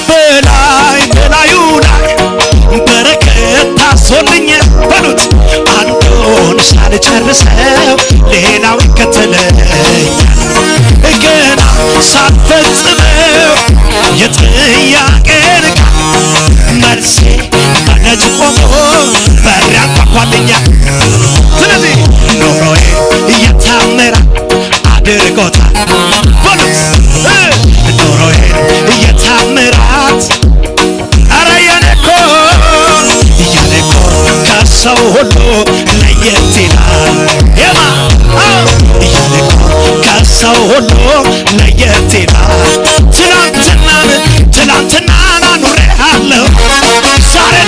በላይ በላዩ ላይ በረከት ታዞልኛል በሉት አንዱን ሳልጨርሰው ሌላው ይከተለኛል ገና ሳልፈጽመው የጥያቄን ቃል መልሴ በደጅ ቆሞ በር ያንኳኳልኛል ስለዚህ ኑሮዬ እየታመረ አድርጎታል በሉት ኑሮዬን እየታምራት ኧረ የኔ እኮ የኔ እኮ ከሰው ሁሉ ለየት ይላል የማ የኔ እኮ ከሰው ሁሉ ለየት ይላል ትናንትናን ትናንትናን አኑሬሃለሁ ዛሬ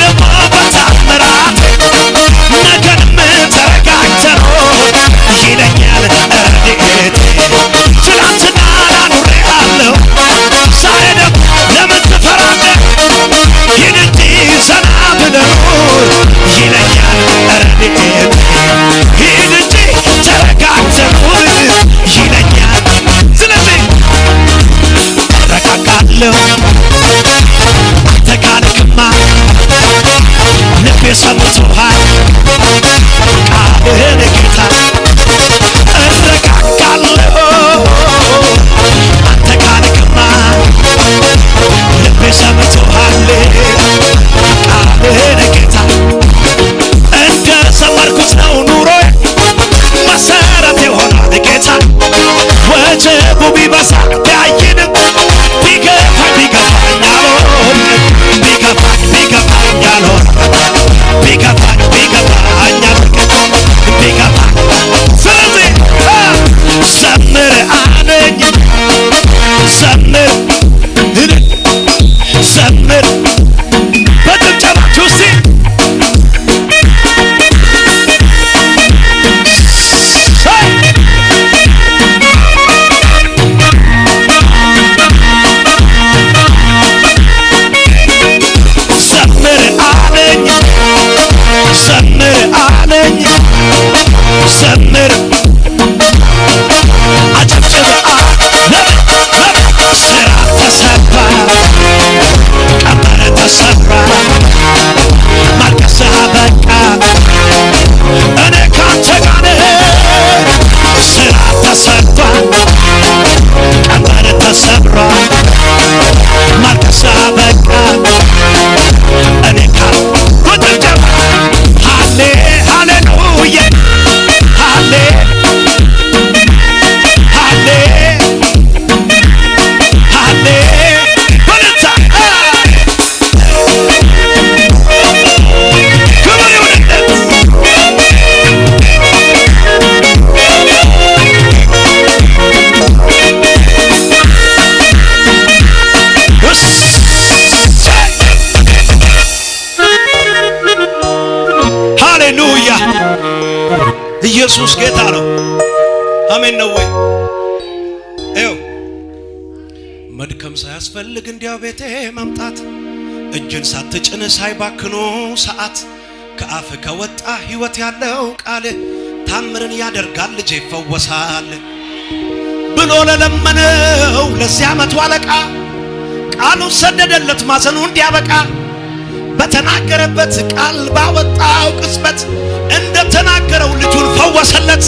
ኢየሱስ ጌታ ነው። አሜን ነው ወይ? ይኸው መድከም ሳያስፈልግ እንዲያው ቤቴ መምጣት፣ እጅን ሳትጭን ሳይባክኑ ሰዓት፣ ከአፍ ከወጣ ሕይወት ያለው ቃል፣ ታምርን ያደርጋል ልጄ ይፈወሳል ብሎ ለለመነው ለዚያ መቶ አለቃ ቃሉን ሰደደለት ማዘኑ እንዲያበቃ። በተናገረበት ቃል ባወጣው ቅጽበት እንደተናገረው ልጁን ፈወሰለት።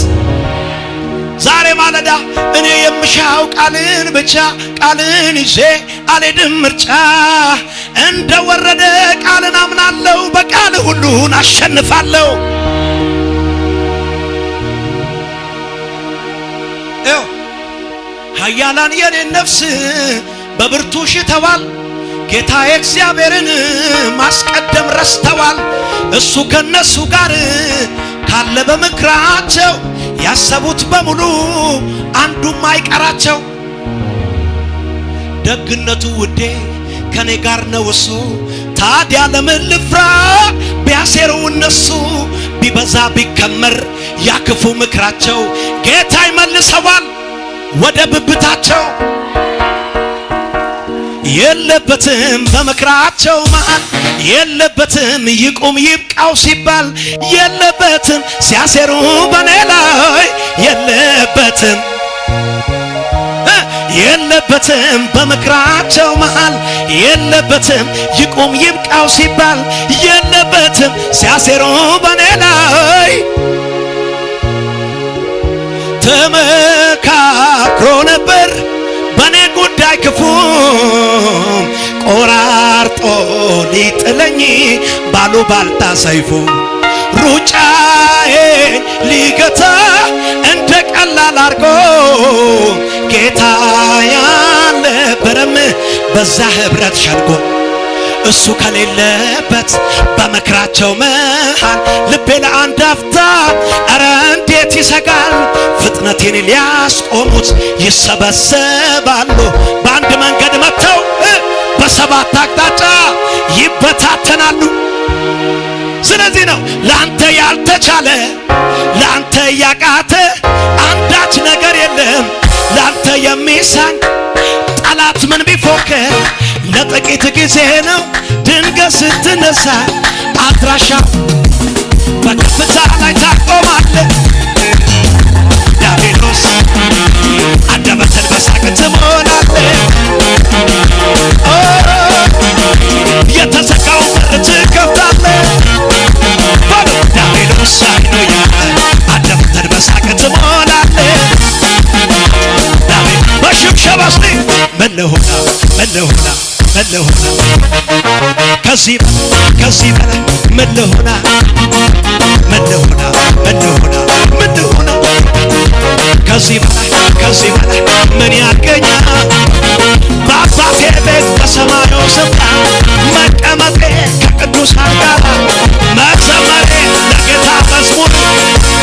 ዛሬ ማለዳ እኔ የምሻው ቃልን ብቻ፣ ቃልን ይዤ አልሄድም ምርጫ። እንደወረደ ቃልን አምናለሁ፣ በቃል ሁሉን አሸንፋለሁ። ይኸው ኃያላን የኔን ነፍስ በብርቱ ሽተዋል። ጌታዬ እግዚአብሔርን ማስቀደም ረስተዋል። እሱ ከነሱ ጋር ካለ በምክራቸው ያሰቡት በሙሉ አንዱም አይቀራቸው። ደግነቱ ውዴ ከኔ ጋር ነው እሱ። ታዲያ ለምን ልፍራ? ቢያሴሩ እነሱ ቢበዛ ቢከመር ያ ክፉ ምክራቸው ጌታ ይመልሰዋል ወደ ብብታቸው። የለበትም በምክራቸው መሃል የለበትም። ይቁም ይብቃው ሲባል የለበትም። ሲያሴሩ በኔ ላይ የለበትም እ የለበትም በምክራቸው መሃል የለበትም። ይቁም ይብቃው ሲባል የለበትም። ሲያሴሩ በኔ ላይ ተመካክሮ ነበር በኔ ጉዳይ ክፉ ቆራርጦ ሊጥለኝ ባሉባልታ ሰይፉ ሩጫዬ ሊገታ እንደ ቀላል አርጎ ጌታ ያልነበረም በዛ ህብረት ሸንጎ እሱ ከሌለበት በምክራቸው መሃል ልቤ ለአንድ አፍታ ኧረ እንዴት ይሰጋል። ፍጥነቴን ሊያስቆሙት ይሰበሰባሉ። በአንድ መንገድ መጥተው እ በሰባት አቅጣጫ ይበታተናሉ። ስለዚህ ነው ላንተ ያልተቻለ ላንተ ያቃተ አንዳች ነገር የለም። ላንተ የሚሳን ጠላት ምን ቢፎክር ለጥቂት ጊዜ ነው። ድንገት ስትነሳ አድራሻ በከፍታ ላይ ታቆማለህ። ዲያብሎስ አንደበትን በሳቅ ትሞላለህ። ኦ፣ የተዘጋው በር ትከፍታለህ። በሉ ዲያብሎስ አይኑ ያለ አንደበትን በሳቅ ትሞላለህ። ዲያብሎስ በሽብሸባ እስቲ ምን ልሆና ምን ልሆና ምን ልሆና ከዚህ በላይ ከዚህ በላይ ምን ልሆና ምን ልሆና ምን ልሆና ምን ልሆና ከዚህ በላይ ከዚህ በላይ ምን ያገኛል? በአባቴ ቤት በሰማዩ ስፍራ መቀመጤ ከቅዱሳን ጋር መዘመሬ ለጌታ መዝሙር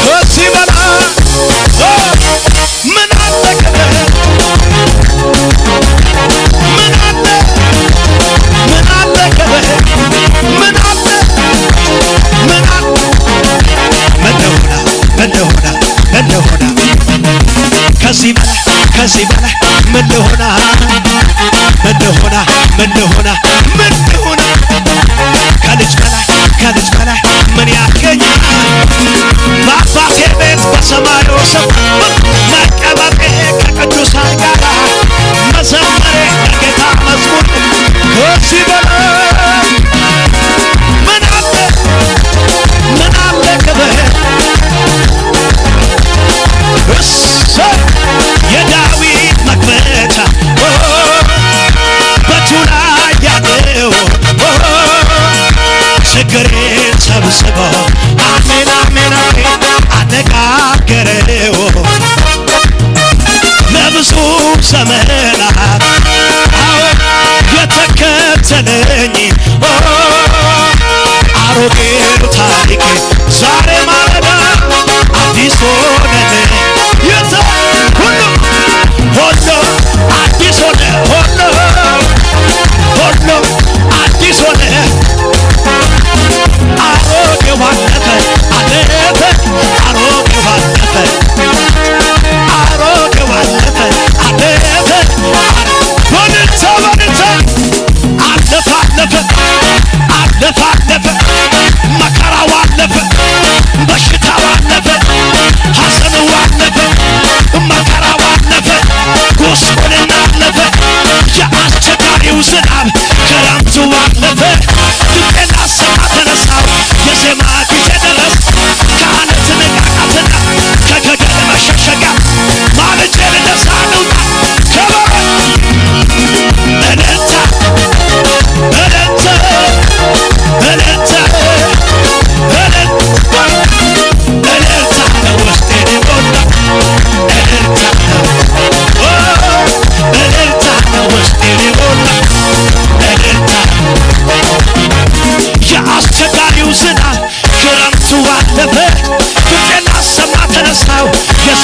ከዚህ በላይ ምን አለ ክብር? ምን አለ? ምን አለ ክብር? ምን አለ? ምን አለ? ምን ልሆና? ምን ልሆና? ምን ልሆና? ከዚህ በላይ ከዚህ በላይ ምን ልሆና? ምን ልሆና? ምን ልሆና? ምን ልሆና? ከልጅ በላይ ከልጅ በላይ ምን ያገኛል? በአባቴ ቤት በሰማዩ ስፍራ መቀመጤ ከቅዱሳን ጋር መዘመሬ ለጌታ መዝሙር ከዚህ በላይ ምን አለ? ምን አለ ክብር? እሰይ! የዳዊት መክፈቻ ኦ፣ በእጁ ላይ ያለው ኦ፣ ችግሬን ሰብስቦ አሜን አሜን አሜን አነጋገረው። ለብዙ ዘመናት አዎ የተከተለኝ ኦ፣ አሮጌው ታሪክ ዛሬ ማለዳ አዲስ ሆነልኝ። የተ-፣ ሁሉ፣ ሁሉ አዲስ ሆነ፣ ሁሉ፣ ሁሉ አዲስ ሆነ። አሮጌው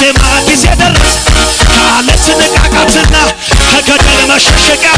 ዜማ ጊዜ ደረስ ካለ ስንቃቃትና ከገደል መሸሸጊያ